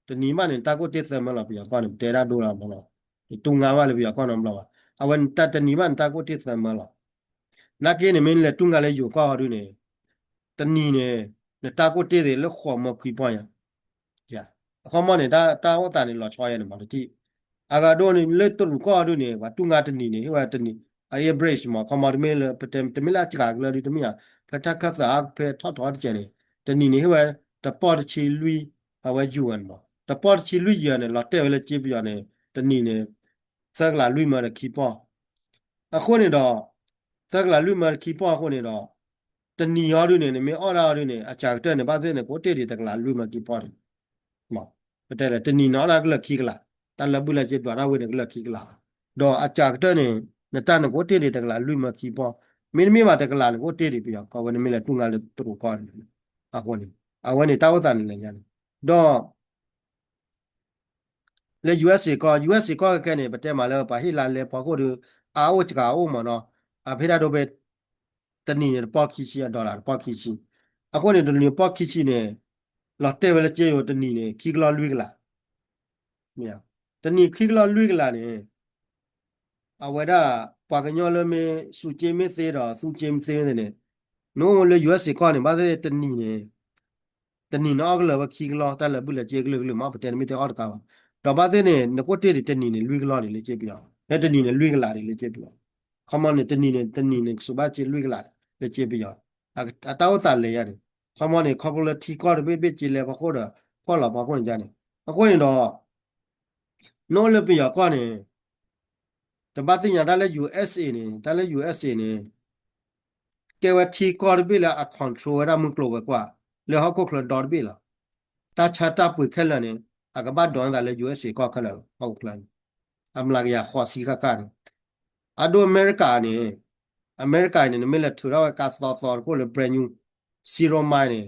တနံၤမးန့ၣ် နတၢ်ကအိၣ်တ့ၢ်သၢမၢလီၤ ပယီၤကီၢ်န့ၣ် ပတဲဒၣ်ဒိလီၤမးနီၤ, နတူၢ်ငါဘၣ်လၢပယီၤကီၢ်နီတဘျီဘၣ်, အဝဲတနံၤမးန့ၣ် နတၢ်ကအိၣ်တ့ၢ်သၢမၢလီၤ, နာ်က့န့ၣ် မ့ၢ်နလဲၤတူၢ်ငါလၢယိၤကီၢ်ဟီဒုန့ၣ် တနံၤန့ၣ် နတၢ်ကိၢ်တ့ၢ်သ့ၣ်လၢဃိးမၢခွံပီၢ်ညါ အခီမီန့ၣ် တၢ်အိၣ်သးန့ၣ်လီၤဆီယါန့ၣ်မးတထံၣ် အဂၤဒိန့ၣ် လၢတရူးကီၢ်ဒုန့ၣ် ပှၤတူၢ်ငါတနံၤန့ၣ် ဟ့ၣ်ဝဲတနံၤ အ average မး အခီမီတမ့ၢ်လၢ ပတဲ တမ့ၢ်လၢအစှၤကလၢဒု တမ့ၢ်ဧါ ဖဲတၢ်ခၢၣ်သးအါ ဖဲထီၣ်ထီတကဲးန့ၣ် တနံၤန့ၣ် ဟ့ၣ်ဝဲတပီၢ်တဆံလွံၢ် အဝဲ UN မး တပီၢ်တဆံလွံၢ် UN န့ၣ် လီၤတဲာ်ဝဲလၢက့ပယီၤန့ၣ် တနံၤန့ၣ် သၢကလးလွံၢ်မၢဒီးခံပီၢ် အဃိန့ၣ်ဒီး သၢကလးလွံၢ်မၢခံပီၢ်အဃိန့ၣ်ဒီး တနံၤအီၤဒုန့ၣ် နမ့ၢ်အီၣ်ဒၣ်အီၤဒုန့ၣ် အစှၤကတၢၢ်န့ၣ် ဘၣ်သ့ၣ်န့ၣ် ကအိၣ်တ့ၢ်ဒံးတကလးလွံၢ်မၢခံပီၢ်န့ၣ် ပတဲလဲၣ် တနံၤန့ၣ်အီၣ်ဒၣ်ကလၢာ်ခံကလး တၢ်လၢာ်ဘူၣ်လၢာ်စ့ဒွးတၢ်ဝဲန့ၣ်ကလၢာ်ခံကလး ဒီးအစှၤကတၢၢ်န့ၣ် နတၢ်န့ၣ်ကအိၣ်တ့ၢ်ဒံးတကလးလွံၢ်မၢခံပီၢ် မ့တမ့ၢ်ဘၣ်တကလးန့ၣ် ကအိၣ်တ့ၢ်ဒံးပယီၤကီၢ်ဝဲ နမ့ၢ်လဲၤတူၢ်ငါလၢတရူးကီၢ်န့ၣ် အဃိန့ၣ် အဝဲန့ၣ်တၢ်အိၣ်သးန့ၣ်လဲၤညါန့ၣ် ဒီး လၢ USA ကီၢ် USA ကီၢ်ခဲခဲန့ၣ် ပတဲမးလၢပှၤဟ့ၣ်လါလဲဖီခိၣ်ဒီး အအိၣ်စှၤအိၣ်မးနီၤ အဖဲဒၣ်ဒိဖဲ တနံၤန့ၣ် တပီၢ်ခံဆံ အ dollar တပီၢ်ခံဆံ အဃိန့ၣ် တနံၤပီၢ်ခံဆံန့ၣ် လီၤတဲာ်ဝဲလၢက့ယိၤတနံၤန့ၣ် ခံကလီၢ်လွံၢ်ကလး တနံၤခံကလီၢ်လွံၢ်ကလးန့ၣ် အဝဲဒၣ် ပှၤကညီလၢမ့ၢ်စူးက့မ့ၢ်သ့ဒီး သူက့မ့ၢ်သ့မ့ၢ်သ့န့ၣ် နအိၣ်လၢ USA ကီၢ်န့ၣ် ဘၣ်သ့ၣ်တနံၤန့ၣ် တနံၤန့ၣ်အီၣ်ကလၢာ်ဝဲခံကလီၢ် တၢ်လၢာ်ဘူၣ်လၢာ်စ့ကလုာ်ကလုာ်မး ပတဲနမ့ၢ်တဲအီၣ်တကးဘၣ် ဒီးဘၣ်သ့ၣ်န့ၣ် နကအိၣ်တ့ၢ်ဒံးတနံၤန့ၣ်လွံၢ်ကလီၢ်ဒံးလၢက့ပယီၤ ဖဲတနံၤန့ၣ်လွံၢ်ကလးဒံးလၢက့ပယီၤ ခီမီန့ၣ် တနံၤန့ၣ် တနံၤန့ၣ် ကစူးဘၣ်စ့လွံၢ်ကလးလၢက့ပယီၤ အတၢ်အိၣ်သးလဲၤယါန့ၣ် ခီမီန့ၣ် ခီဖျိလၢထံကီၢ်တဘ့ၣ်ဘ့ၣ်က့လဲၤဖီခိၣ်ဒီး ဖီၣ်လီၤဖီခိၣ်န့ၣ်န့ၣ် အဃိန့ၣ်ဒီး နအိၣ်လၢပယီၤကီၢ်န့ၣ် တဘၣ်သ့ၣ်ညါတၢ်လၢ USA န့ၣ် တၢ်လၢ USA န့ၣ် ကဲဝဲထံကီၢ်တဘ့ၣ်လၢအ control ဝဲဒၣ်မုၢ်ကျိၤဝဲၤကွာ် လၢဟီၣ်ခိၣ်ချၢဒီတဘ့ၣ်လီၤ. တၢ်ဆါတၢ်ပှ့ၤခဲလၢာ်န့ၣ် အကဘၣ်ဒိးန့ၢ်သးလၢ USA ကီၢ်ခဲလၢာ်လီၤ. ဟီၣ်ခိၣ်ချၢန့ၣ် အမျးကယၤဃိးဆံဃၣ်ဃၣ်န့ၣ် အဒိအမဲရကၤန့ၣ် အမဲရကၤန့ၣ် နမ့ၢ်လဲၤထုးထီၣ်ဝဲကါသီသီတခိၣ်လၢ brand new zero mile န့ၣ်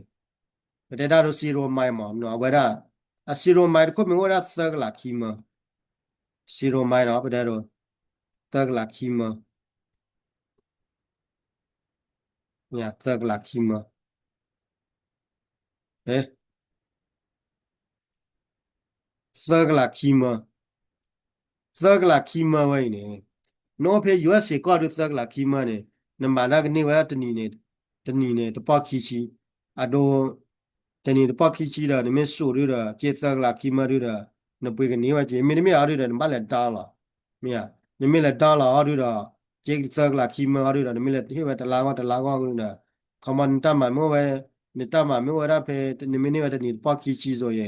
ပတဲတၢ်ဒိ zero mile မး အဝဲဒၣ် အ zero mile တခိၣ်မ့ၢ်အိၣ်ဝဲဒၣ်သၢကလးခံမၢ zero mile နီၤ ပတဲဒိ သၢကလးခံမၢ သၢကလးခံမၢ သၢကလးခံမၢ သၢကလးခံမၢဝဲအံၤန့ၣ် နအိၣ်ဖဲ USA ကီၢ်ဒုသၢကလးခံမၢန့ၣ် နမၤတၢ်ကန့ၢ်ဝဲဒၣ်တနံၤန့ၣ် တနံၤန့ၣ် တပီၢ်ခံဆံ အဒိ တနံၤတပီၢ်ခံဆံဒီး နမ့ၢ်စူးဒုဒီး က့သၢကလးခံမၢဒုဒီး နပှ့ၤကန့ၢ်ဝဲက့ မ့တမ့ၢ်အီၤဒုဒီး နဘၣ်လဲၤ down လီၤ မ့ၢ်ဧါ နမ့ၢ်လဲၤ down လီၤအီၤဒုဒီး က့သၢကလးခံမၢအီၤဒုဒီး နမ့ၢ်လဲၤဟ့ၣ်ဝဲတလါဂီၢ်တလါဂီၢ်ဒုဒီး ခီမီနတၢ်မၤမ့ၢ်အိၣ်ဝဲ နတၢ်မၤမ့ၢ်အိၣ်ဝဲဒၣ်ဖဲ နမ့ၢ်န့ၢ်ဝဲတနံၤတပီၢ်ခံဆံစိၤယဲ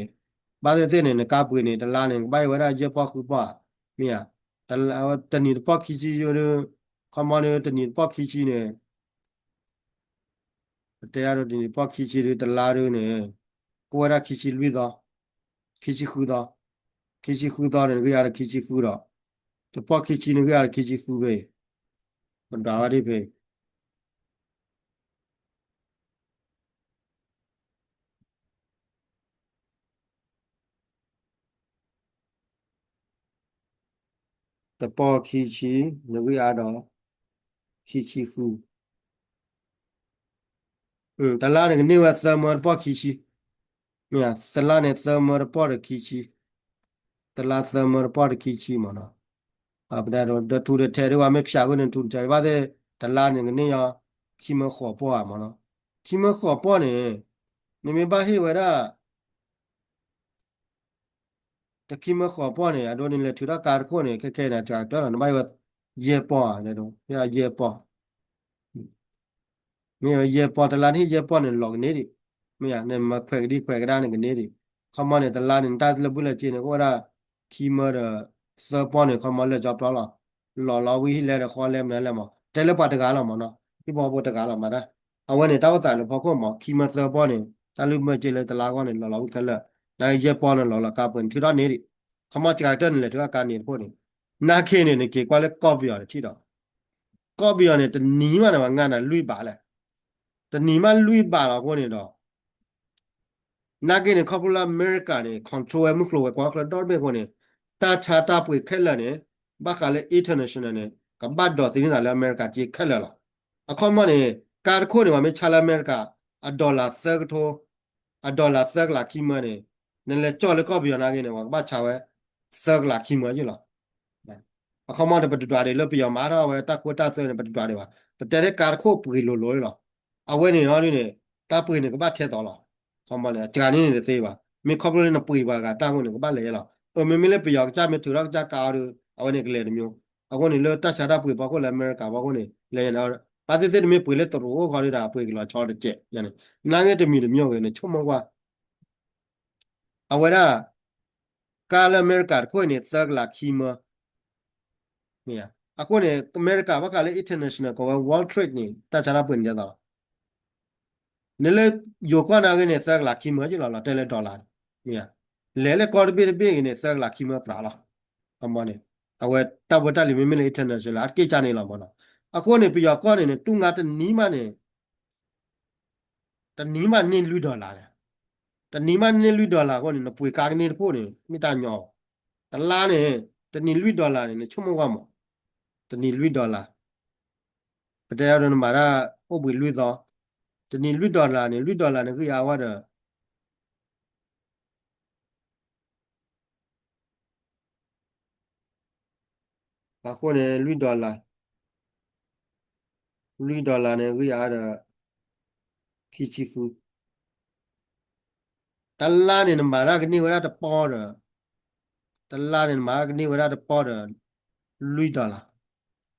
ဘၣ်သ့ၣ်သ့ၣ်န့ၣ် နကါပှ့ၤန့ၣ် တလါန့ၣ် ကဘၣ်ဟ့ၣ်ဝဲဒၣ်ယဲၢ်ပီၢ်ဃုပီၢ်ဧါ မ့ၢ်ဧါ တနံၤတပီၢ်ခံဆံဒု ခီမီဒု တနံၤတပီၢ်ခံဆံန့ၣ် ပတဲအါဒိ တနံၤတပီၢ်ခံဆံဒု တလါဒုန့ၣ် ကအိၣ်ဝဲဒၣ်ခံဆံလွံၢ်သီ ခံဆံဃုသီ ခံဆံဃုသီန့ၣ် နကယါဒီးခံဆံဃုဒီး တပီၢ်ခံဆံန့ၣ် ကယါဒီးခံဆံဃုဖဲ ပဒွးဝဲဒၣ်ဖဲ တပီၢ်ခံဆံ နဂံၢ်အါဒီး ခံဆံဃု တလါန့ၣ်ကန့ၢ်ဝဲသၢမၢတပီၢ်ခံဆံ မ့ၢ်ဧါ တလါန့ၣ်သၢမၢတပီၢ်ဒီးခံဆံ တလါသၢမၢတပီၢ်ဒီးခံဆံမ့ၢ်နီၤ ပတဲဒီးထူဒီးထဲးဒ်ဝဲမ့ၢ်ဖျါဃုာ်န့ၣ်ထူဒီးထဲးဘၣ်သ့ၣ် တလါန့ၣ်ကန့ၢ်ယီၤ ခံမၢဃိးပီၢ်ဧါမ့ၢ်နီၤ ခံမၢဃိးပီၢ်န့ၣ် နမ့ၢ်ဘၣ်ဟ့ၣ်ဝဲဒၣ် တခံမၢဃိးပီၢ်န့ၣ် အဒိန့ၣ်လဲၤထုးထီၣ်ကါတခိၣ်န့ၣ် ခဲခဲန့ၣ် အစှၤကတၢၢ်လီၤ နဘၣ်ဟ့ၣ်ဝဲ ယဲၢ်ပီၢ်ဧါ ယဲၢ်ပီၢ် မ့ၢ်ဝဲယဲၢ်ပီၢ် တလါန့ၣ်ဟ့ၣ်ယဲၢ်ပီၢ်န့ၣ် လီၤကန့ၢ်ဒံး မ့ၢ်ဧါ နမၤခွဲးကဒံခွဲးကဒါန့ၣ်ကန့ၢ်ဒံး ခီမီန့ၣ် တလါန့ၣ် နတၢ်လၢာ်ဘူၣ်လၢာ်စ့န့ၣ် ကအိၣ်ဝဲဒၣ် ခံမၢဒီး သၢပီၢ်န့ၣ် ခီမီလၢာ်ကၠီပျီလီၤ လီၤလီၤဝံၤဟံၣ်လဲဒီးဃီလဲမနုၤလဲၣ်မး တဲလၢပှၤတဂၤလီၤမးနီၤ ဟံၣ်ဖိဃီဖိတဂၤလီၤမးဒၣ် အဝဲန့ၣ် တၢ်အိၣ်သးလၢဖီခိၣ်မး ခံမၢသၢပီၢ်န့ၣ် တၢ်လၢာ်ဘူၣ်လၢာ်စ့လၢတလါဂီၢ်န့ၣ် လီၤလီၤဝံၤခဲလၢာ် နာ်က့ယဲၢ်ပီၢ်န့ၣ် လီၤလီၤကါပှဲၤန့ၣ် ထုးထီၣ်န့ၢ်ဒံး ခီမီစှၤကတၢၢ်န့ၣ် လဲၤထုးထီၣ်ကါန့ၢ်တခိၣ်န့ၣ် နာ်က့န့ၣ် နက့ၤကွၢ်လၢကီၢ်ပယီၤတထံၣ်ဒီး ကီၢ်ပယီၤန့ၣ် တနံၤမးန့ၣ် ပှၤငါန့ၣ် လွံၢ်ဘးလဲၣ် တနံၤမးလွံၢ်ဘးလီၤအဃိန့ၣ်ဒီး နာ်က့န့ၣ် ခီဖျိလၢအမဲရကၤန့ၣ် control ဝဲမုၢ်ကျိၤဝဲၤကွာ်ချၢဒီတဘ့ၣ်အဃိန့ၣ် တၢ်ဆါတၢ်ပှ့ၤခဲလၢာ်န့ၣ် ဘၣ်ဃးလၢ international န့ၣ် ကဘၣ်ဒိးသန့ၤသးလၢအမဲရကၤက့ခဲလၢာ်လီၤ. အခီမီန့ၣ် ကါတခိၣ်န့ၣ် ပှၤမ့ၢ်ဆါလၢအမဲရကၤ အ dollar သၢကထိ အ dollar သၢကလးခံမၢန့ၣ် နလဲၤကၠီၣ်လၢကီၢ်ပယီၤနာ်က့န့ၣ် ပှၤကဘၣ်ဆါဝဲ သၢကလးခံမၢယုၢ်လီၤ. အခီမီန့ၣ် ပတဒွးဒံးလၢပယီၤမၤထီၣ်ဝဲတၢ်ခိတၢ်သွဲန့ၣ် ပတဒွးဒံးဘၣ်. ပတဲထဲကါတခိၣ်ပှ့ၤလိၤလိၤလီၤ. အဝဲန့ၣ်ဟီဒ်န့ၣ် တၢ်ပှ့ၤန့ၣ်ကဘၣ်ထဲသိးလီၤ. ခီမီန့ၣ် အစှၤန့ၣ်န့ၣ်တသ့ဘၣ်. မ့ၢ်ခီဖျိလၢနပှ့ၤပှၤဂၤတၢ်အဃိန့ၣ် ကဘၣ်လဲၤလီၤ. အၢ မ့မ့ၢ်လၢပယီၤကစၢ်မ့ၢ်ထုးထီၣ်ကစၢ်ကါအီၤဒီး အဝဲန့ၣ်ကလဲၤတမျိုး. အဃိန့ၣ် လၢတၢ်ဆါတၢ်ပှ့ၤဖီခိၣ်လၢအမဲရကၤဖီခိၣ်န့ၣ် လဲၤန့ၣ် ဘၣ်သ့ၣ်သ့ၣ်တမ့ၢ်ပှ့ၤလၢတရူးအိၣ်ဃီဒီး အပှ့ၤကလီၤဆီတကဲးန့ၣ် နာ်က့တမံၤတမံၤဂ့ၤ နဆိကမိၣ်ကွၢ် အဝဲဒၣ် ကါလၢအမဲရကၤတခိၣ်အံၤန့ၣ် သၢကလးခံမၢ မ့ၢ်ဧါ. အဃိန့ၣ် အမဲရကၤဘၣ်ဃးလၢ international ကိးဝဲ world trade န့ၣ် တၢ်ဆါတၢ်ပှ့ၤန့ၣ်ဒ်သိးလီၤ. နလၢယိၤကီၢ်နာ်က့န့ၣ် သၢကလးခံမၢက့လီၤ လီၤတဲာ်လၢ dollar န့ၣ် မ့ၢ်ဧါ. လဲၤလၢကီၢ်တဘ့ၣ်တဘ့ၣ်ဂ့ၤန့ၣ် သၢကလးခံမၢပြးလီၤ. ခီမီန့ၣ် အဝဲတၢ်ဖိတၢ်လံၤမ့မ့ၢ်လၢ international အတက့ၢ်ကၢ်န့ၣ်လီၤမၢ်နီၤ. အဃိန့ၣ် ပယီၤကီၢ်န့ၣ်န့ၣ် တူၢ်ငါတနံၤမးန့ၣ် တနံၤမးန့ၢ်လွံၢ် dollar လဲၣ်. တနံၤမးန့ၢ်လွံၢ် dollar အဃိန့ၣ် နပှ့ၤကါကန့ၢ်တခိၣ်န့ၣ် မ့ၢ်တၢ်ညီဘၣ်. တလါန့ၣ် တနံၤလွံၢ် dollar န့ၣ် နဆိကမိၣ်ကွၢ်မၢ်. တနံၤလွံၢ် dollar ပတဲအဒိနမၤတၢ်အိၣ်ဘှံးလွံၢ်သီ, တနံၤလွံၢ် dollar န့ၣ် လွံၢ် dollar န့ၣ် ဂံၢ်အါဝဲဒီး အဃိန့ၣ် လွံၢ် dollar, လွံၢ် dollar န့ၣ် ဂံၢ်အါဒီး ခံဆံဃု. တလါန့ၣ် နမၤတၢ်ကန့ၢ်ဝဲဒၣ်တပီၢ်ဒီး, တလါန့ၣ် နမၤတၢ်ကန့ၢ်ဝဲဒၣ်တပီၢ်ဒီး လွံၢ် dollar.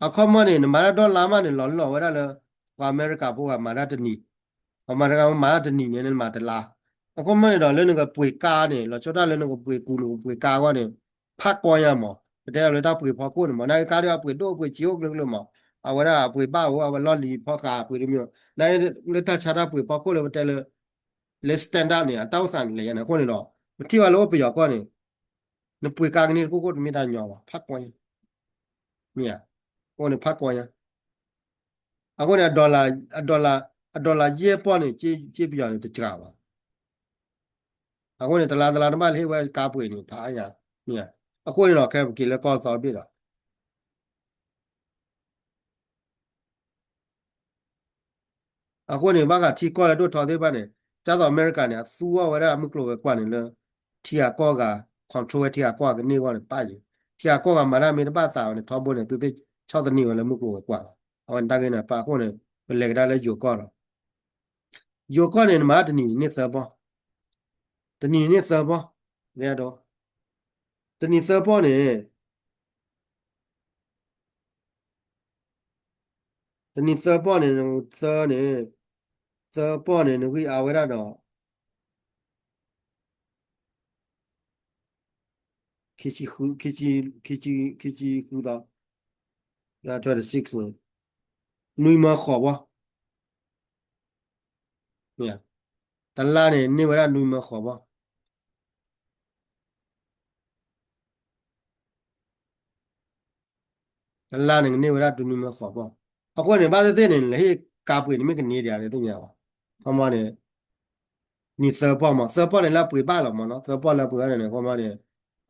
အခီမီန့ၣ် နမၤတၢ် dollar မးန့ၣ် လီၤလီၤဝဲဒၣ်လၢ ပှၤအမဲရကၤဖိဂၤမၤတၢ်တနံၤ, ပှၤမၤတၢ်မၤတနံၤန့ၣ် နမၤတလါ. အခီမီန့ၣ်ဒီး လၢနကပှ့ၤကါန့ၣ် လီၤဆီဒၣ်လၢနကပှ့ၤကူၣ် နကပှ့ၤကါအဂီၢ်န့ၣ် ဖးကွၢ်ညါမၢ်. ပတဲဒၣ်လၢတၢ်ပှ့ၤဖီခိၣ်န့ၣ်မၢ် နာ်က့ကါဒီးအပှ့ၤဒိၣ်အပှ့ၤဆံးအိၣ်ကျၢၤကျၢၤမၢ်. အဝဲဒၣ်အပှ့ၤဘၣ်အိၣ် အဝဲလီၢ်လံၤဖီဃးအပှ့ၤတမံၤ, နာ်က့လၢတၢ်ဆါတၢ်ပှ့ၤဖီခိၣ်လၢပတဲလၢ လၢ standard န့ၣ် အတၢ်အိၣ်သးန့ၣ်လဲၣ်ယါန့ၣ် အဃိန့ၣ်ဒီး ပထံၣ်ဘၣ်လၢအိၣ်ပယီၤကီၢ်န့ၣ် နပှ့ၤကါကန့ၢ်တခိၣ်ခိၣ်တမ့ၢ်တၢ်ညီဘၣ် ဖးကွၢ်ညါ, မ့ၢ်ဧါ, အဃိန့ၣ်ဖးကွၢ်ညါ. အဃိန့ၣ် အ dollar, အ dollar, အ dollar ယဲၢ်ပီၢ်န့ၣ် က့ပယီၤန့ၣ်တစှၤဘၣ်. အဃိန့ၣ် တလါတလါနဘၣ်လၢဟ့ၣ်ဝဲကါပှ့ၤန့ၣ် ဖးညါ, မ့ၢ်ဧါ. အဃိန့ၣ်ဒီး ခဲပက့ၤလၢကီၢ်သီတဘ့ၣ်ဒီး အဃိန့ၣ် ဘၣ်ဃးထံကီၢ်လၢဒိၣ်ထီသ့ၣ်တဖၣ်န့ၣ် ဒ်သိးအမဲရကၤန့ၣ် အသူအီၤဝဲဒၣ်မုၢ်ကျိၤဝဲၤကွာ်န့ၣ်လၢ ထံဂၤကီၢ်ဂၤ control ဝဲထံဂၤကီၢ်ဂၤကန့ၢ်အဂီၢ်န့ၣ် ပၣ်ယံၤ, ထံဂၤကီၢ်ဂၤမၤတၢ်မ့ၢ်တဘၣ်သးဘၣ်န့ၣ် ထီဘိန့ၣ် သုသ့ၣ်ဆီၣ်သနံးဝဲလၢမုၢ်ကျိၤဝဲၤကွာ်လီၤ. အဝဲန့ၣ်တၢ်ဂ့ၢ်န့ၣ် ပၣ်အဃိန့ၣ် ပလဲၤကဒါလၢယိၤကီၢ်လီၤ. ယိၤကီၢ်န့ၣ် နမၤတနံၤန့ၣ်သၢပီၢ်, တနံၤန့ၣ်သၢပီၢ်, ဒ်ဒီး တနံၤသၢပီၢ်န့ၣ် တနံၤသၢပီၢ်န့ၣ် သၢန့ၣ်, သၢပီၢ်န့ၣ် နဂံၢ်အါဝဲဒၣ်ဒီး ခံဆံဃု, ခံဆံ, ခံဆံ, ခံဆံဃုသီ, twenty-six န့ၣ် နွံမၢဃိးပီၢ်, တလါန့ၣ် န့ၢ်ဝဲဒၣ်နွံမၢဃိးပီၢ်. တလါန့ၣ် ကန့ၢ်ဝဲဒၣ်တနွံမၢဃိးပီၢ်. အဃိန့ၣ် ဘၣ်သ့ၣ်သ့ၣ်န့ၣ် လဲၤဟ့ၣ်ကါပှ့ၤန့ၣ် မ့ၢ်ကန့ၢ်ဒံးဧါ သ့ၣ်ညါဘၣ်. ခီမီန့ၣ် နံၤသၢပီၢ်မး, သၢပီၢ်န့ၣ်လၢအပှ့ၤဘၣ်လီၤမးနီၤ, သၢပီၢ်လၢအပှ့ၤဘၣ်န့ၣ် ခီမီန့ၣ်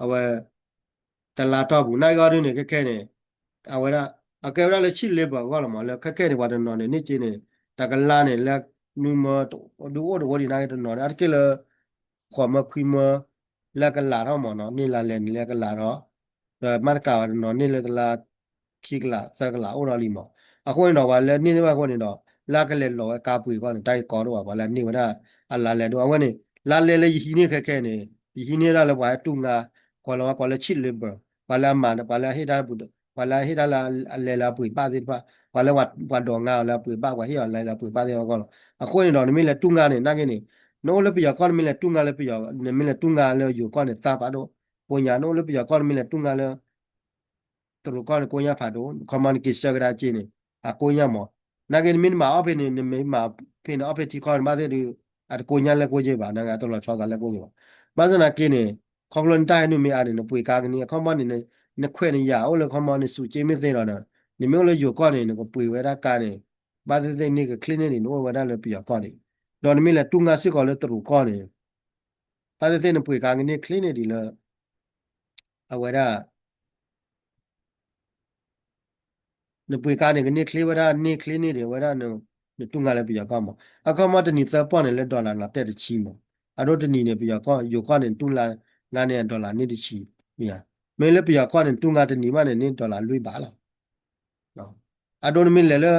အဝဲ တလါတီၢ်ပူၤ နာ်က့အီၤဒ်န့ၣ် ခဲခဲန့ၣ် အဝဲဒၣ် အကဲဝဲဒၣ်လၢ cheap labor အဂီၢ်လီၤမး, လၢခဲခဲန့ၣ် ပှၤတနီၤန့ၣ် န့ၢ်က့န့ၣ် တကလါန့ၣ် လၢနွံမၢ ဒုးအိၣ်တအိၣ်ဒံးနာ်က့တနီၤန့ၣ် အါတက့ၢ်လၢ ဃိးမၢခွံမၢ လၢအကလးထီၣ်မးနီၤ, န့ၢ်လါလဲန့ၣ်လၢအကလးထီၣ်, ဒီးမ့ၢ်တကးဘၣ်တနီၤန့ၢ်လၢတလါ ခံကလးသၢကလးအိၣ်ဒီးလံမး. အဃိန့ၣ်ဒီး ပှၤလၢန့ၢ်သ့ၣ်တဖၣ်အဃိန့ၣ်ဒီး လၢအကလဲၤလီၤဝဲကါပှ့ၤအဂီၢ်န့ၣ် တၢ်ဂ့ၢ်ကီဒိၣ်ဘၣ်, ပှၤလၢအန့ၢ်ဝဲဒၣ်အလါလဲဒိၣ်. အဝဲန့ၣ် လါလဲလၢယဟံးန့ၢ်ခဲခဲန့ၣ် ယဟံးန့ၢ်ဒၣ်လၢပှၤဟဲတူၢ်ငါ, ကိးလီၤဝဲကိးလၢ cheap labor, ပှၤလၢအမၤ ပှၤလၢအဟ့ၣ်တၢ် ပှၤလၢအဟ့ၣ်တၢ်လၢအလဲလၢအပှ့ၤဘၣ်သ့ၣ်တဖၣ်, ပှၤလၢပှၤဒိးငါအီၤလၢအပှ့ၤဘၣ်, ပှၤဟ့ၣ်အီၤလၢအပှ့ၤဘၣ်သ့ၣ်တဖၣ်အဂီၢ်လီၤ. အဃိန့ၣ်ဒီး နမ့ၢ်လဲၤတူၢ်ငါန့ၣ် နာ်က့န့ၣ် နအိၣ်လၢပယီၤကီၢ် နမ့ၢ်လဲၤတူၢ်ငါလၢပယီၤ, နမ့ၢ်လဲၤတူၢ်ငါလၢယိၤကီၢ်န့ၣ် သၣ်ဖးဒိၣ်, ကိညါ နအိၣ်လၢပယီၤကီၢ် နမ့ၢ်လဲၤတူၢ်ငါလၢ တရူးကီၢ်န့ၣ် ကိညါဖးဒိၣ်, ခီမီနက့ၤဆှၢကဒါက့န့ၣ် အကိညါမး. နာ်က့နမ့ၢ်နမၤအီၣ်ဖဲန့ၣ် နမ့ၢ်မၤဖဲန့ၣ် အီၣ်ဖဲထံကီၢ်န့ၣ် ဘၣ်သ့ၣ်ဒုး အတကိညါလၢကိက့ဘၣ်, နာ်က့အတလီၤဆီသးလၢကိက့ဘၣ်. ဘၣ်ဆၣ်သနာ်က့န့ၣ် ခီဖျိနတၢ်ဟဲနုာ်မ့ၢ်အါန့ၣ် နပှ့ၤကါကန့ၢ် အခီမီန့ၣ် နခွဲးနယာ်အိၣ်လၢခီမီန့ၣ် စူးက့မ့ၢ်သ့ဒီး နမ့ၢ်အိၣ်လၢယိၤကီၢ်န့ၣ် နကပှ့ၤဝဲဒၣ်ကါန့ၣ် ဘၣ်သ့ၣ်သ့ၣ်န့ၢ်ကချ့န့ၢ်ဒံး နအိၣ်ဝဲဒၣ်လၢပယီၤကီၢ်န့ၣ်, ဒီးနမ့ၢ်လဲၤတူၢ်ငါစ့ၢ်ကီးလၢတရူးကီၢ်န့ၣ် ဘၣ်သ့ၣ်သ့ၣ်နပှ့ၤကါကန့ၢ်ချ့န့ၢ်ဒံးလၢ အဝဲဒၣ် နပှ့ၤကါန့ၣ် ကန့ၢ်ချ့ဝဲဒၣ် န့ၢ်ချ့န့ၢ်ဒံးဝဲဒၣ် နတူၢ်ငါလၢပယီၤကီၢ်မး. အခီမီတနံၤသၢပီၢ်န့ၣ် လၢ dollar လီၤတဲာ်တဆံမး. အဒိတနံၤန့ၣ် ပယီၤကီၢ် ယိၤကီၢ်န့ၣ် နတူၢ်ငါန့ၢ် dollar န့ၢ်တဆံ, မ့ၢ်လၢပယီၤကီၢ်န့ၣ် နတူၢ်ငါတနံၤမးန့ၣ် န့ၢ် dollar လွံၢ်ဘးလီၤ. အဒိနမ့ၢ်လဲၤလၢ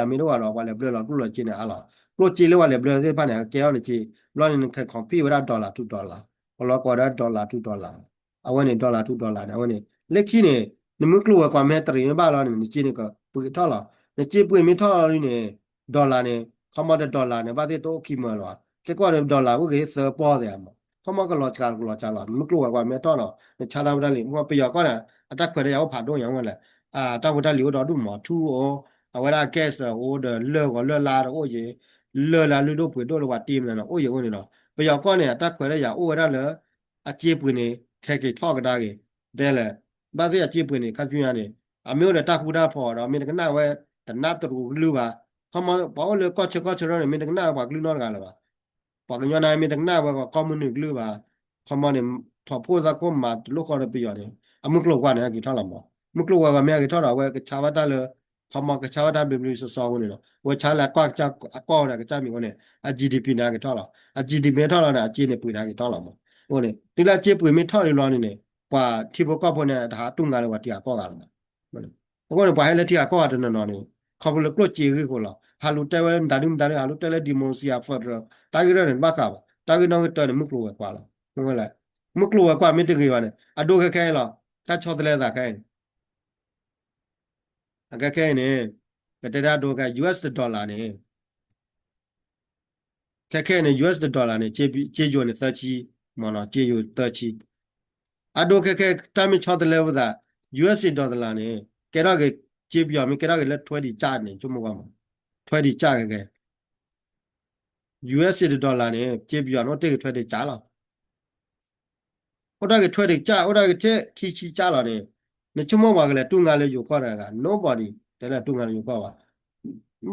ပှၤလဲၤဘျၢလီၤစ့အမ့ၢ်တအိၣ်ဘၣ်ဒီး ပှၤလဲၤဘျၢလီၤကျိၣ်လီၤစ့န့ၣ်အါလီၤ. ကျိၣ်စ့လၢပှၤလဲၤဘျၢသ့ၣ်တဖၣ်န့ၣ် အကဲထီၣ်န့ၣ်က့ ဘျီန့ၣ် န compete ဝဲဒၣ် dollar to dollar, ပလီၤကွၢ်ဒီး dollar to dollar, အဝဲန့ၣ် dollar to dollar န့ၣ် အဝဲန့ၣ် လၢခံန့ၣ် နမ့ၢ်ကျိၣ်ဝဲၤကွာ်မ့ၢ်တရံးမ့ၢ်ဘၣ်လီၤန့ၣ် နစ့န့ၣ်ကပှ့ၤထီၣ်လီၤ. နစ့ပှ့ၤမ့ၢ်ထီၣ်လီၤန့ၣ် dollar န့ၣ် ခီမီဒီး dollar န့ၣ် ဘၣ်သ့ၣ်တအိၣ်ခံမၢလၢၤဘၣ်. ခဲကီၢ်ဒီး dollar အိၣ်က့ၤသၢပီၢ်သ့ၣ်မး, ခီမီကလီၤစှၤကလီၤစှၤလီၤ နမ့ၢ်ကျိၣ်ဝဲၤကွာ်မ့ၢ်ထီၣ်လီၤ နဆါတၢ်ဖိတၢ်လံၤ ပယီၤကီၢ်န့ၣ် အတၢ်ခွဲးတၢ်ယာ်အိၣ်ဖးဒိၣ်ညါဝဲလဲၣ်. တၢ်ဖိတၢ်လံၤအိၣ်ဒီဒူၣ်မး ထူအိၣ်, အဝဲဒၣ် gas အိၣ်ဒီးလၢၢ်ဂီၤလၢၢ်လါဒီးအိၣ်ယံၤ, လၢၢ်လၢလုၢ်ဒိၣ်ပှ့ၤဒိၣ်လၢပှၤတ့မနုၤန့ၣ် အိၣ်ယံၤအိၣ်န့ၣ်လီၤ. ပယီၤကီၢ်န့ၣ် အတၢ်ခွဲးတၢ်ယာ်အိၣ်ဝဲဒၣ်လၢ အစ့ပှ့ၤန့ၣ် ခဲက့ၤထီၣ်ကဒါက့ၤ တဲလဲၣ်, ဘၣ်သ့ၣ်အစ့ပှ့ၤန့ၣ် ခါဆူညါန့ၣ် အမ့ၢ်အိၣ်ဒီးတၢ်ဃူတၢ်ဖိးဒီး မ့ၢ်တကနၣ်ဝဲ တနာ်တရူးကလုၢ်ဘၣ်. ခီမီ ပှၤအိၣ်လၢကီၢ်ဆၢကီၢ်ဆၢထီၣ်န့ၣ် မ့ၢ်တကနၣ်ဝဲပှၤကလုၢ်နီတဂၤလၢၤဘၣ်. ပှၤကညီန့ၣ်မ့ၢ်တကနၣ်ဝဲပှၤကီၢ်မုၢ်နုာ်ကလုၢ်ဘၣ်. ခီမီန့ၣ် ထီၣ်ဖိသၣ်ခိၣ်မၤတလိၣ်ဃီဒီးပယီၤန့ၣ် အမုၢ်ကျိၤဝဲၤကွာ်န့ၣ် ဟဲက့ၤထီၣ်လီၤမး. မုၢ်ကျိၤဝဲၤကွာ်မ့ၢ်ဟဲက့ၤထီၣ်ဒီး အဝဲကဆါဘၣ်တၢ်လၢ ခီမီကဆါဘၣ်တၢ်ဘျုးဘျုးစီစီအဃိန့ၣ်ဒီး အဝဲဆါလၢအကီၢ်အကစၢ်မံၤအဃိန့ၣ် အ GDP န့ၣ် ဟဲက့ၤထီၣ်လီၤ. အ GDP ဟဲထီၣ်လီၤန့ၣ် အစ့န့ၣ်ပှ့ၤန့ၣ် ဟဲက့ၤထီၣ်လီၤမး. အဃိန့ၣ် တုၤလၢအစ့ပှ့ၤမ့ၢ်ထီၣ်လံဘျီန့ၣ်န့ၣ် ပှၤထံဖိကီၢ်ဖိန့ၣ် တဟးတူၢ်ငါလၢပှၤထံဂၤကီၢ်ဂၤလၢၤဘၣ်. အဃိန့ၣ် ပှၤဟဲလၢထံဂၤကီၢ်ဂၤတနီၤနီၤန့ၣ် ခီဖျိလၢကျိၣ်စ့အဂ့ၢ်အဃိလီၤ. ဟးလူၤတဲဝဲမတၤဒုမတၤဒု ဟးလူၤတဲလၢ democracy အ federal တၢ်ဂ့ၢ်ရဲၣ်န့ၣ် တဘၣ်ဃးဘၣ်. တၢ်ဂ့ၢ်နီၣ်ဂံၢ်တၢန့ၣ် မုၢ်ကျိၤဝဲၤကွာ်လီၤ. မ့ၢ်ဝဲလဲၣ်, မုၢ်ကျိၤဝဲၤကွာ်မ့ၢ်တဂ့ၤဘၣ်န့ၣ် အဒိခဲခဲအံၤလီၤ. တၢ်ဆီတလဲသးခဲအံၤ အခဲခဲအံၤန့ၣ် ပတဲဒၣ်ဒိခဲ US တ dollar န့ၣ် ခဲခဲအံၤန့ၣ် US တ dollar န့ၣ် စ့ယိၤန့ၣ်သၢဆံ မ့ၢ်နီၤ စ့ယိၤသၢဆံ အဒိခဲခဲ တၢ်မ့ၢ်ဆီတလဲဝဲသး US တ dollar န့ၣ် ကဲထီၣ်က့ၤ စ့ပယီၤမ့ၢ်ကဲထီၣ်က့ၤလၢ ထွဲဒံးကၠၣ် န့ၣ် ဆိကမိၣ်ကွၢ်မး ထွဲဒံးကၠၣ်ခဲခဲ US တ dollar န့ၣ် စ့ပယီၤန့ၣ် အိၣ်တ့ၢ်က့ၤထွဲဒံးကၠၣ်လီၤ. အိၣ်တ့ၢ်က့ၤထွဲဒံးကၠၣ် အိၣ်တ့ၢ်က့ၤထဲခံဆံကၠၣ်လီၤန့ၣ် နဆိကမိၣ်ပှၤကလဲၤတူၢ်ငါလၢယိၤကီၢ်တဂၤဂၤ nobody တဲလၢတူၢ်ငါလၢယိၤကီၢ်ဘၣ်.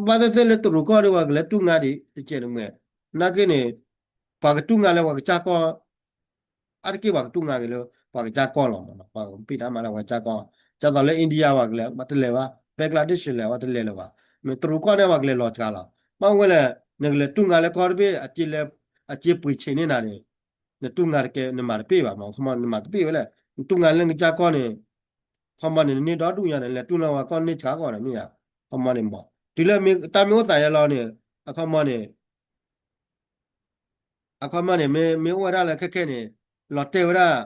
ဘၣ်သ့ၣ်သ့ၣ်လၢတရူးကီၢ်ဒီးပှၤကလဲၤတူၢ်ငါဒံးတစဲးတမှဲၤ နာ်က့န့ၣ် ပှၤကတူၢ်ငါလၢပှၤကစၢ်ကီၢ် အါတက့ၢ်ပှၤကတူၢ်ငါက့ၤလၢ ပှၤကစၢ်ကီၢ်လီၤမးနီၤ ပှၤကပံာ်တၢ်မၤလၢပှၤကစၢ်ကီၢ် ဒ်သိးလၢ India ပှၤကလဲၤ ပှၤတလဲၤဘၣ် Bangladesh လဲၤ ပှၤတလဲၤလၢၤဘၣ် မ့ၢ်တရူးကီၢ်န့ၣ် ပှၤကလဲၤလီၤစှၤလီၤ ဘၣ်ဝဲလဲၣ် နကလဲၤတူၢ်ငါလၢကီၢ်တဘ့ၣ် အစ့ပှ့ၤဆံးန့ၢ်နၤန့ၣ် နတူၢ်ငါတကဲ နမၤတပ့ၢ်ဘၣ်မး ခီမီ နမၤတပ့ၢ်ဝဲလဲၣ် နတူၢ်ငါလၢနကစၢ်ကီၢ်န့ၣ် ခီမီန့ၣ် နန့ၢ်ဒီဒူၣ်ညါန့ၣ် နလဲၤတူၢ်လၢပှၤကီၢ်န့ၣ်စှၤကီၢ်န့ၣ်မ့ၢ်ဧါ ခီမီန့ၣ်မး တုၤလၢတၢ်မ့ၢ်အိၣ်သးယဲလီၤန့ၣ် အခီမီန့ၣ် အခီမီန့ၣ် မ့ၢ် မ့ၢ်အိၣ်ဝဲဒၣ်လၢခဲခဲန့ၣ် လီၤတဲာ်ဝဲဒၣ်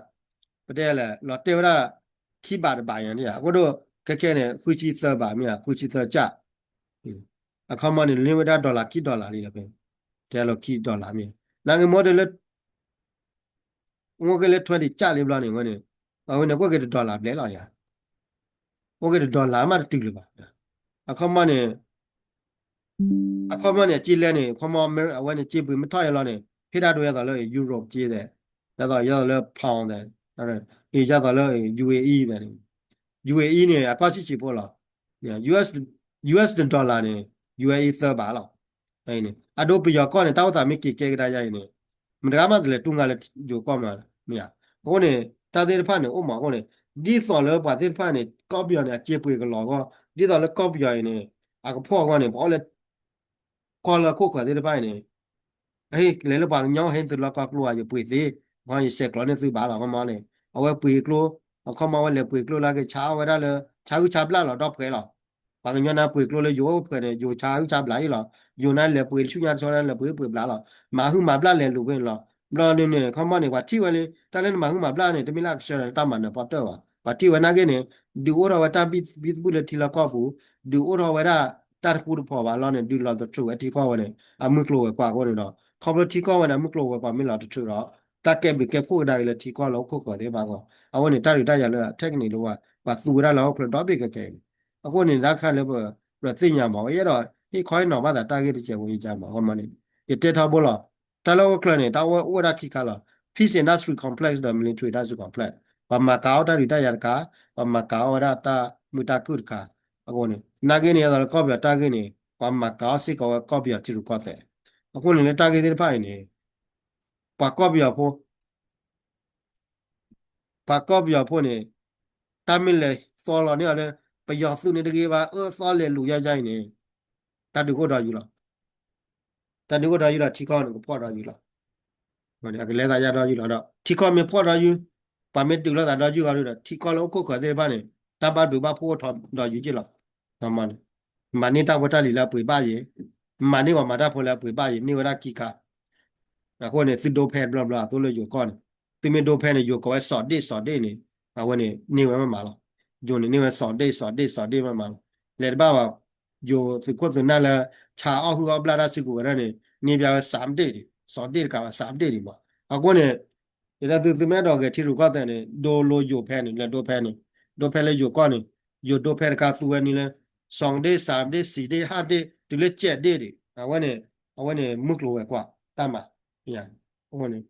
ပတဲလဲၣ် လီၤတဲာ်ဝဲဒၣ် ခံဘးတဘးညါန့ၣ်ဧါ အဃိဒီး ခဲခဲန့ၣ် ဃုဆံသၢဘးမ့ၢ်ဧါ ဃုဆံသၢကၠၣ် အခီမီန့ၣ် န့ၢ်ဝဲဒၣ် dollar ခံ dollar လံလီၤဖဲ တဲလီၤခံ dollar မ့ၢ် နာ်က့မ့ၢ်အိၣ်က့ၤလၢ အိၣ်က့ၤလၢ ထွဲဒံးကၠၣ်လံဘျီန့ၣ် ဝဲန့ၣ် အဝဲန့ၣ် အိၣ်က့ၤတ dollar ဘျဲၣ်လီၤယါ အိၣ်က့ၤတ dollar မးတတုၤလၢၤဘၣ် အခီမီန့ၣ် အခီမီန့ၣ် အစ့လဲန့ၣ် ခီမီ အဝဲန့ၣ် စ့ပှ့ၤမ့ၢ်ထီၣ်ယဲလီၤန့ၣ် ဟ့ၣ်တၢ်ဒိယဲသိးလၢ Europe စ့သဲး ဒ်သိးယဲသိးလၢ pound သဲး အံၤ ဒ်သိးလၢ ယူၣ်အ့အံၤန့ၣ် ယူၣ်အ့အံၤန့ၣ် အကီၢ်ဆံးဆံးဖိလီၤ. ယူၢ်အ့ ယူၢ်အ့ တ dollar န့ၣ် ယူၢ်အ့အံၤ သၢဘးလီၤ. အဒိပယီၤကီၢ်န့ၣ် တၢ်အိၣ်သးမ့ၢ်က့ၤကဲကဒါယါအံၤန့ၣ် မတဂၤမးတလဲၤတူၢ်ငါလၢယိၤကီၢ်မး မ့ၢ်ဧါ. အဃိန့ၣ် တၢ်သ့ၣ်တဖၣ်န့ၣ် အိၣ်မးအဃိန့ၣ် ဒ်သိးလၢပှၤသ့ၣ်တဖၣ်န့ၣ် ကီၢ်ပယီၤန့ၣ် အစ့ပှ့ၤကလီၤအဂီၢ် ဒ်သိးလၢကီၢ်ပယီၤအံၤန့ၣ် အကဖှီၣ်အဂီၢ်န့ၣ် ပှၤအိၣ်လၢ ကီၢ်လၢဟီၣ်ခိၣ်ဃၢၤသ့ၣ်တဖၣ်အံၤန့ၣ် ဟ့ၣ်လဲၤလၢပှၤကညီ ဟ့ၣ်သုလီၢ်ကီၢ်ကျိဧါ ယပှ့ၤသ့, ယဆဲးကျိးန့ၢ်သုဘၣ်လီၤ ခီမီန့ၣ် အဝဲပှ့ၤကျိ, အခီမီဝဲလဲၤပှ့ၤကျိလၢက့ၤဆါအီၣ်ဝဲဒၣ်လၢ ဆါဟုၣ်ဆါဘျၣ်လီၤ ဒီဖှဲးလီၤ. ပှၤကညီန့ၣ်ပှ့ၤကျိလၢယိၤအိၣ်ဖှဲးန့ၣ် ယိၤဆါဟုၣ်ဆါဘျၣ်အံၤလီၤ. ယိၤန့ၣ်လဲၤပှ့ၤဆူညါတဆီန့ၣ် လဲၤပှ့ၤပှ့ၤဘျၣ်လီၤ. မၤဟုၣ်မၤဘျၣ်လဲၤလူၤဖဲန့ၣ်လီၤ. ဘျီန့ၣ်န့ၣ် ခီမီန့ၣ် ပှၤထံၣ်ဝဲလံ တၢ်လၢနမၤဟုၣ်မၤဘျၣ်န့ၣ် တမ့ၢ်လၢအကဆှၢဒီးတၢ်မၤနၢၤပီၣ်တၢၣ်ဘၣ်. ပှၤထံၣ်ဝဲနာ်က့န့ၣ် ဒုးအိၣ်ထီၣ်ဝဲတၢ်ဘံၣ်ဘံၣ်သဘုၣ်လၢထံလီၢ်ကီၢ်ပူၤ, ဒုးအိၣ်ထီၣ်ဝဲဒၣ် တၢ်တဃူတဖိးဘၣ်လီၤန့ၣ် ဒုးလီၤတထြူးဝဲထံကီၢ်ဝဲန့ၣ် အမုၢ်ကျိၤဝဲၤကွာ်အဃိန့ၣ်ဒီး ခီဖျိထံကီၢ်ဝဲန့ၣ် အမုၢ်ကျိၤဝဲၤကွာ်မ့ၢ်လီၤတထြူးဒီး တၢ်ကဲဘျုးကဲဖှိၣ်ကဒါက့ၤလၢထံကီၢ်လၢဟီၣ်ခိၣ်ဃၢၤသ့ၣ်တဖၣ်အဂီၢ် အဝဲန့ၣ် တၢ်ဒုးတၢ်ယၤလၢအထဲကနံၣ်ဒိၣ်ဝဲ ပှၤသူဝဲဒၣ်လၢဟီၣ်ခိၣ်ဒီဘ့ၣ်ခဲခဲအံၤန့ၣ် အဃိန့ၣ် တၢ်တခါလၢပသ့ၣ်ညါမး ဝဲယအဲၣ်ဒိးဟ့ၣ်ခီဟ့ၣ်နီၤဘၣ်သးတၢ်ဂ့ၢ်တစဲးဖိယကါမး ခီမီန့ၣ် ယတဲထီဘိလီၤ. တၢ်လၢဟီၣ်ခိၣ်ချၢန့ၣ် တၢ်အိၣ်ဝဲဒၣ်ခံခါလီၤ. Peace Industry Complex ဒီး Military Industry Complex ပှၤမၤကၤအီၣ်တၢ်ဒုးတၢ်ယၤတခါ, ပှၤမၤကၤအီၣ်ဝဲဒၣ်တၢ်မုာ်တၢ်ခုၣ်တခါ. အဃိန့ၣ် နာ်က့န့ၣ် အသိးလၢကီၢ်ပယီၤတၢ်ဂ့ၢ်န့ၣ် ပှၤမၤကၤအီၣ်စ့ၢ်ကီးဝဲကီၢ်ပယီၤထံရူၢ်ကီၢ်သဲး. အဃိန့ၣ်လၢတၢ်ဂ့ၢ်သ့ၣ်တဖၣ်အံၤန့ၣ် ပှၤကီၢ်ပယီၤဖိ ပှၤကီၢ်ပယီၤဖိန့ၣ် တၢ်မ့ၢ်လဲၤသီလီၤန့ၢ်အီၤလၢ ပယီၤသုးန့ၣ်တဂ့ၤဘၣ် အၢသီလဲၤလူၤယါယါအံၤန့ၣ် တၢ်ဒုးကအိၣ်ဒီးယုာ်လီၤ. တၢ်ဒုးကအိၣ်ဒီးယုာ်ဒီးထံကီၢ်န့ၣ် ကဖှီၣ်ဒီးယုာ်လီၤ. အကလဲၤသးယါဒီးယုာ်လီၤဒီး ထံကီၢ်မ့ၢ်ဖှီၣ်ဒီးယုာ်, ပှၤမ့ၢ်ဒုးလိာ်သးဒီးယုာ်အီၤဒီး ထံကီၢ်လၢဟီၣ်ခိၣ်ဃၢၤသ့ၣ်တဖၣ်န့ၣ် တၢ်ဘၣ်ဒုးဘၣ်ဖှိၣ်အိၣ်ထီၣ်ဒီးယုာ်က့လီၤ. မၤန့ၢ်တၢ်ဖိတၢ်လံၤလၢအပှ့ၤဘၣ်ယဲ, မၤန့ၢ်ပှၤမၤတၢ်ဖိလၢအပှ့ၤဘၣ်ယဲ န့ၢ်ဝဲဒၣ်ခံခါ အဃိန့ၣ် သုဒိဖဲတဘျီဘျီအသိးလၢယိၤကီၢ်န့ၣ်, သုမ့ၢ်ဒိဖဲန့ၣ် ယိၤကိးဝဲစီၤဒ့ၣ်စီၤဒ့ၣ်န့ၣ်, အဝဲန့ၣ်န့ၢ်ဝဲမ့ၢ်မးလီၤ. ယိၤန့ၣ်န့ၢ်ဝဲစီၤဒ့ၣ်စီၤဒ့ၣ်စီၤဒ့ၣ်မ့ၢ်မးလီၤ. လဲၤတဘၣ်ဘၣ်, ယိၤသုးခိၣ်သုးနၢ်လၢ ဆါအီၣ်ဟုၣ်အီၣ်ဘျၣ်တၢ်စုကဝဲၤဒၣ်န့ၣ် န့ၢ်ဘၣ်ဝဲစီၤဒ့ၣ်ဒံး, စီၤဒ့ၣ်တကးဘၣ်စီၤဒ့ၣ်ဒံးမး. အဃိန့ၣ် ယတဲသု သုမ့ၢ်အဲၣ်ဒိးဂဲၤထံရူၢ်ကီၢ်သဲးန့ၣ် ဒိလိယိၤဖဲန့ၣ် လဲၤဒိဖဲန့ၣ်, ဒိဖဲလၢယိၤကီၢ်န့ၣ်, ယိၤဒိဖဲတခါသူဝဲန့ၣ်လၢ စီၤဒ့ၣ် စၢ်ဒ့ၣ် စံၤဒ့ၣ် ဟၣ်ဒ့ၣ် တုၤလၢကဲးဒ့ၣ်ဒံး, အဝဲန့ၣ်, အဝဲန့ၣ် မုၢ်ကျိၤဝဲၤကွာ်တၢ်မၤ, အဃိန့ၣ်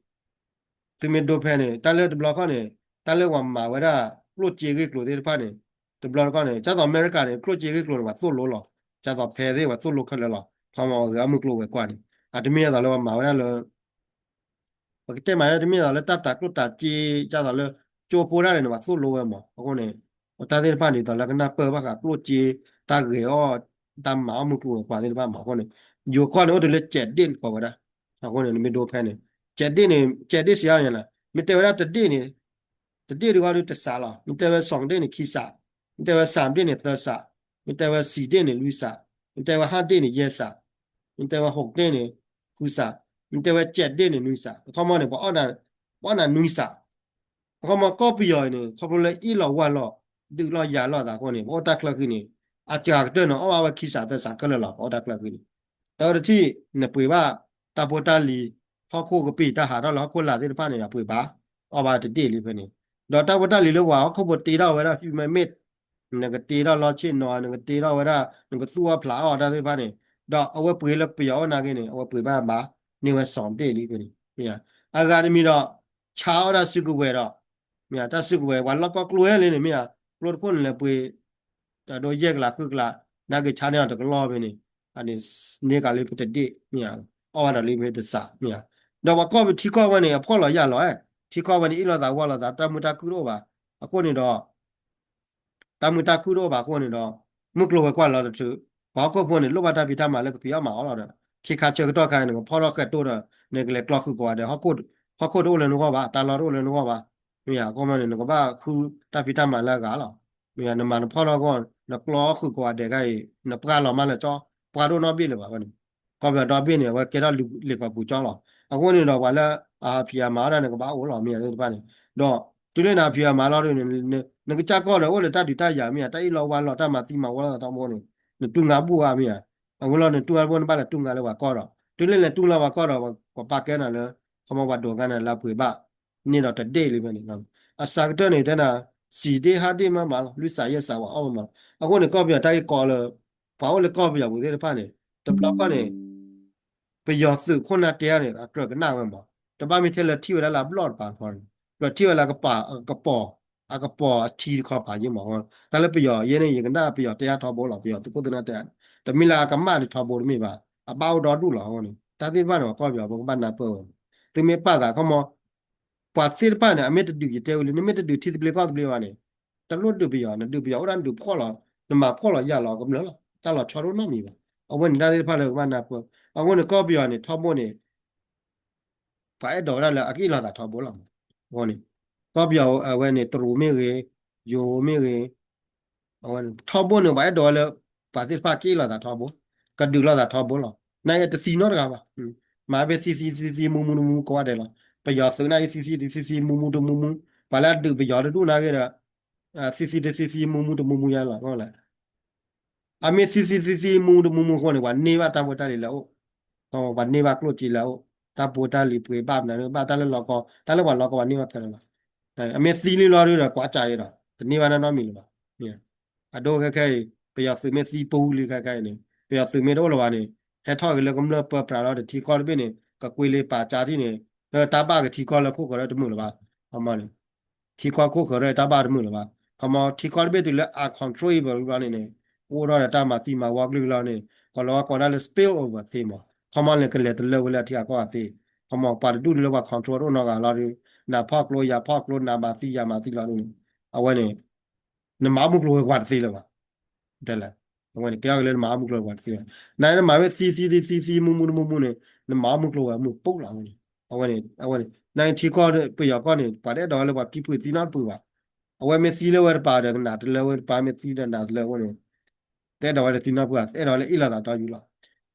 သုမ့ၢ်ဒိဖဲန့ၣ် တၢ်လၢတဘျီခီန့ၣ် တၢ်လၢပှၤမၤဝဲဒၣ် ကျိၣ်စ့ဂ့ၢ်ကျိၤသ့ၣ်တဖၣ်န့ၣ် တဘျီတခီန့ၣ် ဒ်သိးအမဲရကၤန့ၣ် ကျိၣ်စ့ဂ့ၢ်ကျိၤန့ၣ် ပှၤသိၣ်လိလီၤ. ဒ်သိးဖဲသ့ၣ် ပှၤသိၣ်လိခဲလၢာ်လီၤ. ခီမီဂဲၤအီၣ်မုၢ်ကျိၤဝဲၤကွာ်န့ၣ် အတမ့ၢ်ဒ်သိးလၢပှၤမၤဝဲဒၣ်လၢ ပကတဲမးလၢတမ့ၢ်ဒ်သိးလၢတၢ်တၤကျိၣ်တၤစ့ ဒ်သိးလၢ ကၠိဖိတၢ်န့ၣ် ပှၤသိၣ်လိဝဲမး. အဃိန့ၣ် တၢ်သ့ၣ်တဖၣ်န့ၣ် ဒ်သိးလၢကနၢ်ပၢၢ်ဘၣ်ဃးကျိၣ်စ့ တၢ်ဂဲၤအီၣ် တၢ်မၤအီၣ်မုၢ်ကျိၤဝဲၤကွာ်သ့ၣ်တဖၣ်မး. အဃိန့ၣ် ယိၤကီၢ်န့ၣ် အိၣ်တုၤလၢကဲးဒ့ၣ်ကိးဝဲဒၣ်. အဃိန့ၣ် နမ့ၢ်ဒိဖဲန့ၣ် ကဲးဒ့ၣ်န့ၣ် ကဲးဒ့ၣ်စံးအါန့ၣ်လီၤ. မ့ၢ်တဲဝဲဒၣ်တဒ့ၣ်န့ၣ် တဒ့ၣ်တဂီၢ်ဒုးတစးလီၤ. မ့ၢ်တဲဝဲစီၤဒ့ၣ်န့ၣ်ခံစး, မ့ၢ်တဲဝဲစၢ်ဒ့ၣ်န့ၣ်သၢစး, မ့ၢ်တဲဝဲစံၤဒ့ၣ်န့ၣ်လွံၢ်စး, မ့ၢ်တဲဝဲဟၣ်ဒ့ၣ်န့ၣ်ယဲၢ်စး, မ့ၢ်တဲဝဲဟီၣ်ဒ့ၣ်န့ၣ်ဃုစး, မ့ၢ်တဲဝဲကဲးဒ့ၣ်န့ၣ်နွံစး. အခီမီန့ၣ် ပှၤအီၣ်နၤနွံစး. အခီမီကီၢ်ပယီၤအံၤန့ၣ် ခီဖျိလၢအ့ၣ်လီၤဝၢ်လီၤ ဒုးလီၤယၤလီၤသးအဃိန့ၣ် ပအိၣ်တၢ်ချၢဃံန့ၣ် အစှၤကတၢၢ်န့ၣ် အီၣ်ဘၣ်ဝဲခံစးသၢစးခဲလၢာ်လီၤ. ပအိၣ်တၢ်ချၢဃံန့ၣ် တၢ်တထံၣ် နပှ့ၤဘၣ် တၢ်ဖိတၢ်လံၤ ဟီၣ်ခိၣ်ကပံာ်တၢ်ဟးထီၣ်လၢဟီၣ်ခိၣ်လာ်သ့ၣ်တဖၣ်န့ၣ် အပှ့ၤဘၣ် အီၣ်ဘၣ်တဒ့ၣ်လံဖဲန့ၣ်. ဒီးတၢ်ဖိတၢ်လံၤလၢပှၤဟီၣ်ခိၣ်ဖိတ့ထီၣ်ဝဲဒၣ် human made နကတ့ထီၣ်လီဆ့ၣ်နီၤ နကတ့ထီၣ်ဝဲဒၣ် နကသူၣ်အီၣ်ဖျးအီၣ်တၢ်သ့ၣ်တဖၣ်န့ၣ် ဒီးအဝဲပှ့ၤလၢပယီၤအိၣ်နာ်က့န့ၣ် အဝဲပှ့ၤဘၣ်ဘၣ် န့ၢ်ဝဲစီၤဒ့ၣ်လံဖဲန့ၣ်. အဂၤတမံၤဒီး ဆါအီၣ်တၢ်စုကဝဲၤဒီး မ့ၢ်ဧါ တၢ်စုကဝဲၤ ပှၤလီၢ်ကီၢ်ကျိဟဲလံန့ၣ် မ့ၢ်ဧါ ကျိတခိၣ်န့ၣ်လဲၤပှ့ၤ တၢ်ဒိယဲၢ်ကလးဃုကလး နာ်က့ဆါန့ၢ်အီၤတကလီၢ်ဖဲန့ၣ် န့ၢ်ကလံဖဲတဒ့ၣ် မ့ၢ်ဧါ အီၣ်ဘၣ်ဒီးလံဖဲတစး မ့ၢ်ဧါ. ဒီးပှၤကီၢ်ပထံကီၢ်ဝဲန့ၣ် အဖှီၣ်လီၤယာ်လီၤ ထံကီၢ်ဝဲန့ၣ် အ့ၣ်လိာ်သးဝီလိာ်သး တၢ်မုာ်တၢ်ခုၣ်တအိၣ်ဘၣ်. အဃိန့ၣ်ဒီး တၢ်မုာ်တၢ်ခုၣ်တအိၣ်ဘၣ်အဃိန့ၣ်ဒီး မုၢ်ကျိၤဝဲၤကွာ်လီၤတထူး ပှၤဟီၣ်ခိၣ်ဖိန့ၣ် လိၣ်ဘၣ်တၢ်ဖံးတၢ်မၤလၢကဖံးအီၣ်မၤအီၣ်လီၤဒီး ခ့ခါဆၢကတီၢ်ခါန့ၣ် နကဖီထီၣ်ဃဲးတိၢ်ဒီး နကလဲၤကျီဃုာ်ကိးဂၤဒဲး ဟီၣ်ခိၣ်တအိၣ်လၢနဂီၢ်ဘၣ် တၢ်လီၢ်တအိၣ်လၢနဂီၢ်ဘၣ် မ့ၢ်ဧါ. အဃိမ့ၢ်န့ၣ် နကဘၣ်ဃုတၢ်ဖံးတၢ်မၤလၢအဂၤလီၤ. မ့ၢ်ဧါ နမၤနဖီထီၣ်ဂီၢ် နကျီဃုာ်ကိးဂၤဒဲးဂၤအံၤ နပှၢ်လီၤမးလၢာ်ကၠီ ပှၢ်တအိၣ်နီတဘ့ၣ်လၢၤဘၣ်ဝဲန့ၣ် ကီၢ်ပယီၤဒီဘ့ၣ်န့ၣ် အဝဲကဲထီၣ်လံာ်ကွၢ်ပူၤကၠီလီၤ. အဃိန့ၣ်ဒီးပှၤလၢအဖံးအမၤအီၣ်ဒၣ်န့ၣ် ကဘၣ်အိၣ်လီၤ မ့ၢ်ဧါသ့ၣ်တဖၣ်န့ၣ် ဒီးတုၤလၢနဖံးအမၤလီၤဒ်န့ၣ် နကစၢ်ကီၢ်ဒီးအိၣ်လၢတၢ်ဒုးတၢ်ယၤမ့ၢ်ဧါ တၢ်အ့ၣ်လိာ်ဝါလိာ်တၢ်မၤသံမၤဝီလိာ်သးတၢ်မူန့ၣ် နတူၢ်ငါဘူၣ်ဧါမ့ၢ်ဧါ. အဝဲလီၤနတူၢ်ငါဘူၣ် နဘၣ်လဲၤတူၢ်ငါလၢပှၤကီၢ်ဒီး တုၤလၢလဲၤတူၢ်လၢပှၤကီၢ်ဒီး ပှၤပာ်ကဲနၤလၢ ခီမီပှၤဒိးကါနၤလၢအပှ့ၤဘၣ် န့ၢ်ဒီးတဒ့ၣ်လံဖဲန့ၣ် အစှၤကတၢၢ်န့ၣ် တဲနၤ စံၤဒ့ၣ်ဟၣ်ဒ့ၣ်မးမးလီၤ လွံၢ်စးယဲၢ်စးပှၤအီၣ်မးမးလီၤ. အဃိန့ၣ် ကီၢ်ပယီၤတၢ်ဂ့ၢ်ကီလၢ ပှၤအိၣ်လၢကီၢ်ပယီၤပူၤသ့ၣ်တဖၣ်န့ၣ် တဘျီခီန့ၣ် ပယီၤသုးခိၣ်နၢ်တဲန့ၣ် အကြၢးကနၣ်ဝဲမး တဘၣ်မ့ၢ်ထဲလၢထံၣ်ဝဲဒၣ်လၢအဘျီၣ်တပၤတခီန့ၣ် ကြၢးထံၣ်ဝဲလၢအကပၤ အကပီၤ အကပီၤအထံတခီပၤယ့မး, တၢ်လၢပယီၤယဲန့ၣ် ယကနၣ်ပယီၤတဲအါထီဘိလီၤ, ပယီၤသုးခိၣ်သုးနၢ်တဲအါ, တမ့ၢ်လၢအကမၣ်ဒံးထီဘိတမ့ၢ်ဘၣ်, အဘၣ်အိၣ်ဒီဒူၣ်လီၤအဃိန့ၣ် တၢ်သ့ၣ်တဖၣ်န့ၣ် ပှၤကီၢ်ပယီၤဖိကဘၣ်နၢ်ပၢၢ်ဝဲ, သုမ့ၢ်ပာ်သးခီမီ ပှၤသ့ၣ်တဖၣ်န့ၣ် အမ့ၢ်တဒုးယတဲဝံၤလံ နမ့ၢ်တဒုးထံသဘျ့ကီၢ်သဘျ့ဘၣ်န့ၣ် တလိၣ်ဒုးပယီၤ နဒုးပယီၤအိၣ်ဒၣ်နဒုးဖှီၣ်လီၤ, နမၤဖှီၣ်လီၤယာ်လီၤကမျၢၢ်လီၤ, တၢ်လီၤဆီတအိၣ်နီတမံၤဘၣ်, အဝဲန့ၣ်တၢ်သ့ၣ်တဖၣ်လၢကဘၣ်နၢ်ပၢၢ်, အဃိန့ၣ် ကီၢ်ပယီၤန့ၣ် ထီဘိန့ၣ် ပှၤအဲၣ်ဒိးဝဲဒၣ်လၢအကအ့ၣ်လိာ်သးထီဘိလီၤ, အဃိန့ၣ် ကီၢ်ပယီၤအဝဲန့ၣ် တရူးမ့ၢ်ဂ့ၤ, ယိၤမ့ၢ်ဂ့ၤ အဝဲန့ၣ် ထီဘိန့ၣ် ပှၤအဲၣ်ဒိးဝဲလၢ ပှၤသ့ၣ်တဖၣ်က့ၤလိာ်သးထီဘိ, ကဒုးလိာ်သးထီဘိလီၤ. နာ်အံၤတသံနီတဂၤဘၣ်. မ့ၢ်ဖဲသံသံသံသံမူမူတမူမူကိးဂၤဒဲးလီၤ. ပယီၤသုးနာ်အံၤသံသံတသံသံမူမူတမူမူ, ပှၤလၢအဒုးပယီၤတဒူၣ်နာ်ဂ့ၤဒီး သံသံတသံသံမူမူတမူမူယါလီၤ. အမ့ၢ်သံသံသံသံမူမူတမူမူအဃိန့ၣ် ပှၤန့ၢ်ဘၣ်တၢ်ဖိတၢ်လံၤလၢအအိၣ်, ပှၤန့ၢ်ဘၣ်ကျိၣ်စ့လၢအအိၣ်, တၢ်ဖိတၢ်လံၤပှ့ၤဘၣ်မနုၤဘၣ် တၢ်လၢလီၤကီ, တၢ်လၢပှၤလီၤကီ ပှၤန့ၢ်ဘၣ်ခဲလၢာ်လီၤ. အမ့ၢ်သံလံလီၤဒုဒီး ကွၢ်ကၢ်အံၤဒီး တန့ၢ်ဘၣ်နီတမံၤလၢၤဘၣ်. အဒိခဲခဲအံၤ ပယီၤသုးမ့ၢ်သံပူလံခဲခဲအံၤန့ၣ် ပယီၤသုးမ့ၢ်တအိၣ်လၢၤဘၣ်န့ၣ် ဟဲထီၣ်က့ၤလၢကမျၢၢ်ပၢပြးလီၤဒီး ထံကီၢ်တဘ့ၣ်န့ၣ် ကကွ့လ့ပာ်ကၢ်ထံၣ်န့ၣ် တၢ်ဘၣ်က့ၤထံကီၢ်လၢခိၣ်ဃၢၤရၢၢ်တမုာ်လၢၤဘၣ်. ခီမီန့ၣ် ထံကီၢ်ခိၣ်ဃၢၤရၢၢ်တၢ်ဘၣ်တမုာ်လၢၤဘၣ်. ခီမီ ထံကီၢ်တဘ့ၣ်တုၤလၢအ control အံၤဘၣ်လီၤန့ၣ်န့ၣ် အိၣ်ထီၣ်ဒီးတၢ်မၤသံမၤဝီကလုာ်လီၤန့ၣ် ကီးလီၤဝဲကိးဒၣ်လၢ spill over သ့မး. ခီမီန့ၣ် ကလဲၤတလၢဝဲလၢအထံအကီၢ်အသ့. ခီမီ ပှၤတဒူၣ်လၢပှၤ control တအိၣ်နီတဂၤလီၤဒီး နၤဖီၣ်ကျိယၤဖီၣ်ကျိ နၤမၤသံယၤမၤသံလီၤန့ၣ် အဝဲန့ၣ် နမၤအီၣ်မုၢ်ကျိၤဝဲၤကွာ်တသ့လၢၤဘၣ်. တဲလဲၣ်, အဝဲန့ၣ် ကဲထီၣ်က့ၤလၢနမၤအီၣ်မုၢ်ကျိၤဝဲၤကွာ်တသ့ဘၣ်. နမ့ၢ်မၤဝဲသံသံသံသံမူမူတမူမူန့ၣ် နမၤအီၣ်မုၢ်ကျိၤဝဲၤမုၢ်ပူၤလီၤအဝဲန့ၣ်. အဝဲန့ၣ် အဝဲန့ၣ် နထံကီၢ်ပယီၤကီၢ်န့ၣ် ပှၤတအဲၣ်ဒိးဝဲလၢပှၤကံၣ်ပှ့ၤသံနီတပှ့ၤဘၣ်. အဝဲမ့ၢ်သံလၢဝဲတပၤဒီး ကနၣ်တလၢဝဲတပၤ မ့ၢ်သံဒီးနၣ်တလၢအဃိန့ၣ် တအဲၣ်ဒိးဝဲလၢသံနီတပှ့ၤဘၣ် အဲၣ်ဒိးလၢအ့ၣ်လိာ်သးတီယူၢ်လီၤ.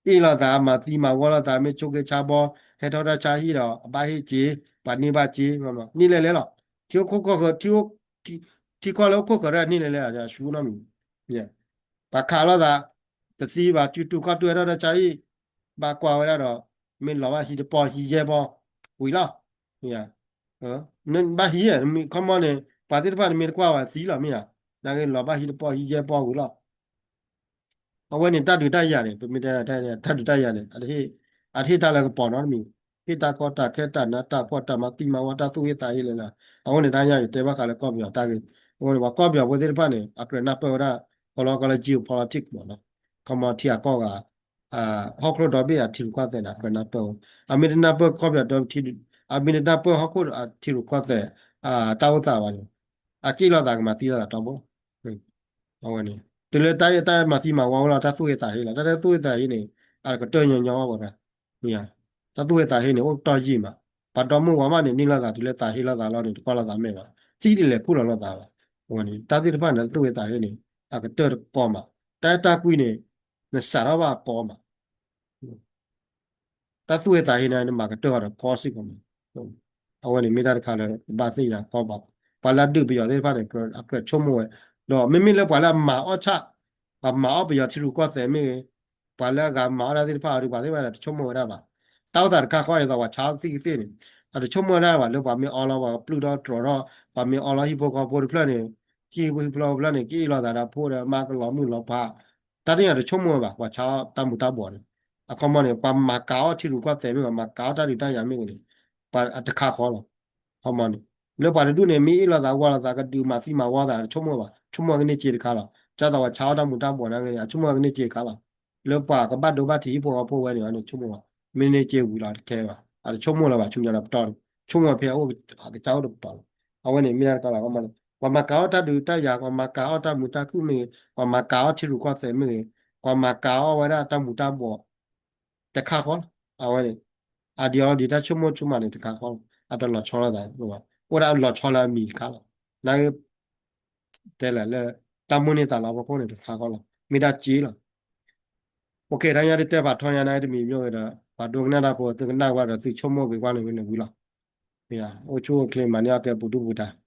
အ့ၣ်လိာ်သး မၤသံမၤဝီလိာ်သး မ့ၢ်ဆိးက့ဆါဘီ ဟဲထီၣ်တၢ်ဆါဟံၣ်ဒီး အဘၣ်ဟ့ၣ်စ့ ပှၤန့ၢ်ဘၣ်စ့ န့ၢ်လဲၤလဲၤလီၤ. ထံအိၣ်ခိၣ်ဃၢၤ ထံ ထံကီၢ်လၢအိၣ်ခိၣ်ဃၢၤရၢၢ်န့ၢ်လဲၤလဲၤ အဆူနီတမံၤ ပှၤခးလိာ်သး တသံဘၣ် စုတူာ်ခီၣ်တူာ်ဟဲထီၣ်တၢ်ဆါဟံၣ် ဘၣ်ကွၢ်ဝဲဒၣ်ဒီး မ့ၢ်လီၤဘၣ်ဟံၣ်တပီၢ်ဟံၣ်ယဲၢ်ပီၢ် ဝံၤလီၤ. ဘၣ်ဟံၣ် ခီမီန့ၣ် ပှၤသ့ၣ်တဖၣ်န့ၣ်မ့ၢ်တကွၢ်ဝဲသံလီၤမ့ၢ်ဧါ. နာ်က့လီၤဘၣ်ဟံၣ်တပီၢ်ဟံၣ်ယဲၢ်ပီၢ်ဝံၤလီၤ. အဝဲန့ၣ်တၢ်ဒုးတၢ်ယၤန့ၣ် ပမ့ၢ်တဲတၢ်ဒုးတၢ်ယၤန့ၣ် အတဟ့ၣ်တၢ်လၢကပီၤနီတမံၤ, ဟ့ၣ်တၢ်ကီတၢ်ခဲတၢ်နးတၢ်ဖှီၣ်တၢ်မၤသံမၤဝီတၢ် သူၣ်ဟ့သးဟ့လဲၣ်လၢ အဃိန့ၣ် တၢ်ညါယတဲဘၣ်ဃးလၢကီၢ်ပယီၤတၢ်ဂ့ၢ်, အဃိန့ၣ် ပှၤကီၢ်ပယီၤဖိသ့ၣ်တဖၣ်န့ၣ် အကြၢးနၢ်ပၢၢ်ဝဲဒၣ် ကီးလီၤကီးလၢ geopolitics မးနီၤ, ခီမီထံအကီၢ်ဂၤ ဟီၣ်ခိၣ်ဒီဘ့ၣ်အထံရူၢ်ကီၢ်သဲးန့ၣ် အကြၢးနၢ်ပၢၢ်ဝဲ, အမ့ၢ်တနၢ်ပၢၢ်ကီၢ်ပယီၤဒီဘ့ၣ် အမ့ၢ်တနၢ်ပၢၢ်ဟီၣ်ခိၣ်အထံရူၢ်ကီၢ်သဲး တၢ်အိၣ်သးဘၣ်န့ၣ် အက့ၣ်လိာ်သးကမၤသံလိာ်သးတီဘိလီၤ. အဝဲန့ၣ် တုၤလၢတၢ်အဲၣ်တၢ်မၤသံမၤဝီဝဲလီၤ တၢ်သူၣ်ဟ့သးဟ့လီၤ, တၢ်သူၣ်ဟ့သးဟ့န့ၣ် အကတၢၢ်ညီညီဝဲဒၣ်, တၢ်သူၣ်ဟ့သးဟ့န့ၣ် အိၣ်တီၢ်ယံာ်မး, ပှၤဒီမုၢ်ဝၤမးန့ၣ် န့ၢ်လိာ်သးတုၤလၢသးဟ့ လိာ်သးလီၤန့ၣ် တကီၢ်လိာ်သးမဲာ်ဘၣ်, သံတလဲၤခူၣ်လီၤလိာ်သးဘၣ်, အဝဲန့ၣ် တၢ်သ့ၣ်တဖၣ်န့ၣ် တၢ်သူၣ်ဟ့သးဟ့န့ၣ် အကတၢၢ်တကီၢ်မး, တၢ်အဲၣ်တၢ်ကွံန့ၣ် နစးထီၣ်ဘၣ်အကီမး တၢ်သူၣ်ဟ့သးဟ့န့ၣ် နမၤကတၢၢ်အီၤဒီးကီစ့ၢ်ကီးမး, အဝဲန့ၣ်မ့ၢ်တၢ်တခါလၢ ကဘၣ်သ့ၣ်ညါကီၢ်ဘၣ်, ပှၤလၢအဒုးပယီၤသ့ၣ်တဖၣ်န့ၣ် အကြၢးဆိကမိၣ်ဝဲ, ဒီးမ့မ့ၢ်လၢပှၤလၢအမၤအီၣ်ဆၣ်, ပှၤမၤအီၣ်ပယီၤထံရူၢ်ကီၢ်သဲးမ့ၢ်ဂ့ၤ, ပှၤလၢအဂၤမၤအီၣ်တၢ်သ့ၣ်တဖၣ်အံၤ ပှၤသ့ၣ်တဖၣ်န့ၣ် တဆိကမိၣ်ဝဲဒၣ်ဘၣ်, တၢ်အိၣ်သးတခါဃီအံၤသိးပှၤဆါသံကသ့ၣ်န့ၣ်, အတဆိကမိၣ်ဝဲဒၣ်ဘၣ် လၢပှၤမ့ၢ်အီလီၤ ပှၤပျုၢ်ထီၣ်တြီၤထီၣ် ပှၤမ့ၢ်အီလီၤဟံၣ်ဖိဃီဖိတဖျၢၣ်န့ၣ်, ဟံၣ်ဖိဃီဖိတဖျၢၣ်န့ၣ် ကအ့ၣ်လိာ်သးဒီးဖိဒီးမါကလီၤမုၢ်လီၤဖး တၢ်တယၤတဆိကမိၣ်ဝဲဘၣ် ပှၤဆါတၢ်မူၤတၢ်ဘှီးန့ၣ်, အခီမီန့ၣ် ပှၤမၤကၤအီၣ်ထံရူၢ်ကီၢ်သဲးမ့ၢ်ဂ့ၤ မၤကၤအီၣ်တၢ်ဒုးတၢ်ယၤမ့ၢ်ဂ့ၤန့ၣ်, ပှၤအတခါဃီလီၤ, အခီမီန့ၣ်, လၢပှၤတဒူၣ်န့ၣ် မ့ၢ်အ့ၣ်လိာ်သးဝီလိာ်သးကဒုးမၤသံမၤဝီသး တဆိကမိၣ်ဘၣ် ဆိကမိၣ်ကန့ၢ်စ့တခါလီၤ, ကၢ်သိးပှၤဆါအီၣ်တၢ်မူၤတၢ်ဘှီးန့ၣ်ဂ့ၤ အဆိကမိၣ်ကန့ၢ်စ့တခါလီၤ, လၢပှၤကဘၣ်ဒိဘၣ်ထံးဟံၣ်ဖိဃီဖိဝဲန့ၣ် အန့ၣ်ဆိကမိၣ်ဘၣ်, မ့ၢ်န့ၢ်စ့ဝံၤလီၤတကဲဘၣ် အတဆိကမိၣ်လၢၤဘၣ် ဆူညါဒီးပတီၢ်န့ၣ် ဆိကမိၣ်ဖဲအအိၣ်အကစၢ်အိၣ်တပတီၢ်လီၤ, အဝဲန့ၣ်မ့ၢ်တၢ်တခါလီၤ အခီမီန့ၣ် ပှၤမၤကၤအီၣ်တၢ်ဒုးတၢ်ယၤ ပှၤမၤကၤအီၣ်တၢ်မုာ်တၢ်ခုၣ်မ့ၢ်ဂ့ၤ, ပှၤမၤကၤအီၣ်ဝဲဒၣ်တၢ်မူၤတၢ်ဘှီး တခါဃီလီၤ, အဝဲန့ၣ် ideology တၢ်ဆိကမိၣ်ဆိကမးန့ၣ် တခါဃီလီၤ, အတလီၤဆီလိာ်သး, အိၣ်ဒၣ်လီၤဆီလၢအမံၤတခါလီၤ, နာ်က့ တဲလဲၣ်လၢ တၢ်မိၣ်န့ၢ်သးလီဖီခိၣ်န့ၣ် တခါဃီလီၤ, မ့ၢ်ဒၣ်စ့လီၤ, အိၣ်ခ့ တၢ်ညါဒ်တဲဖးထီညါနာ်က့တမံၤမ့ၢ်ဂ့ၤဒီး ပှၤဒိကနၣ်တၢ်ဖိ သုကနၣ်ဝဲဒီးသုဆိကမိၣ်က့ၤကွၢ်န့ၣ်ဝံၤန့ၣ်ဝံၤလီၤ, အိၣ်ဆူၣ်အိၣ်ချ့မၤန့ၢ်အီၣ်ကဲပူၤဒူၣ်ပူၤတၢ်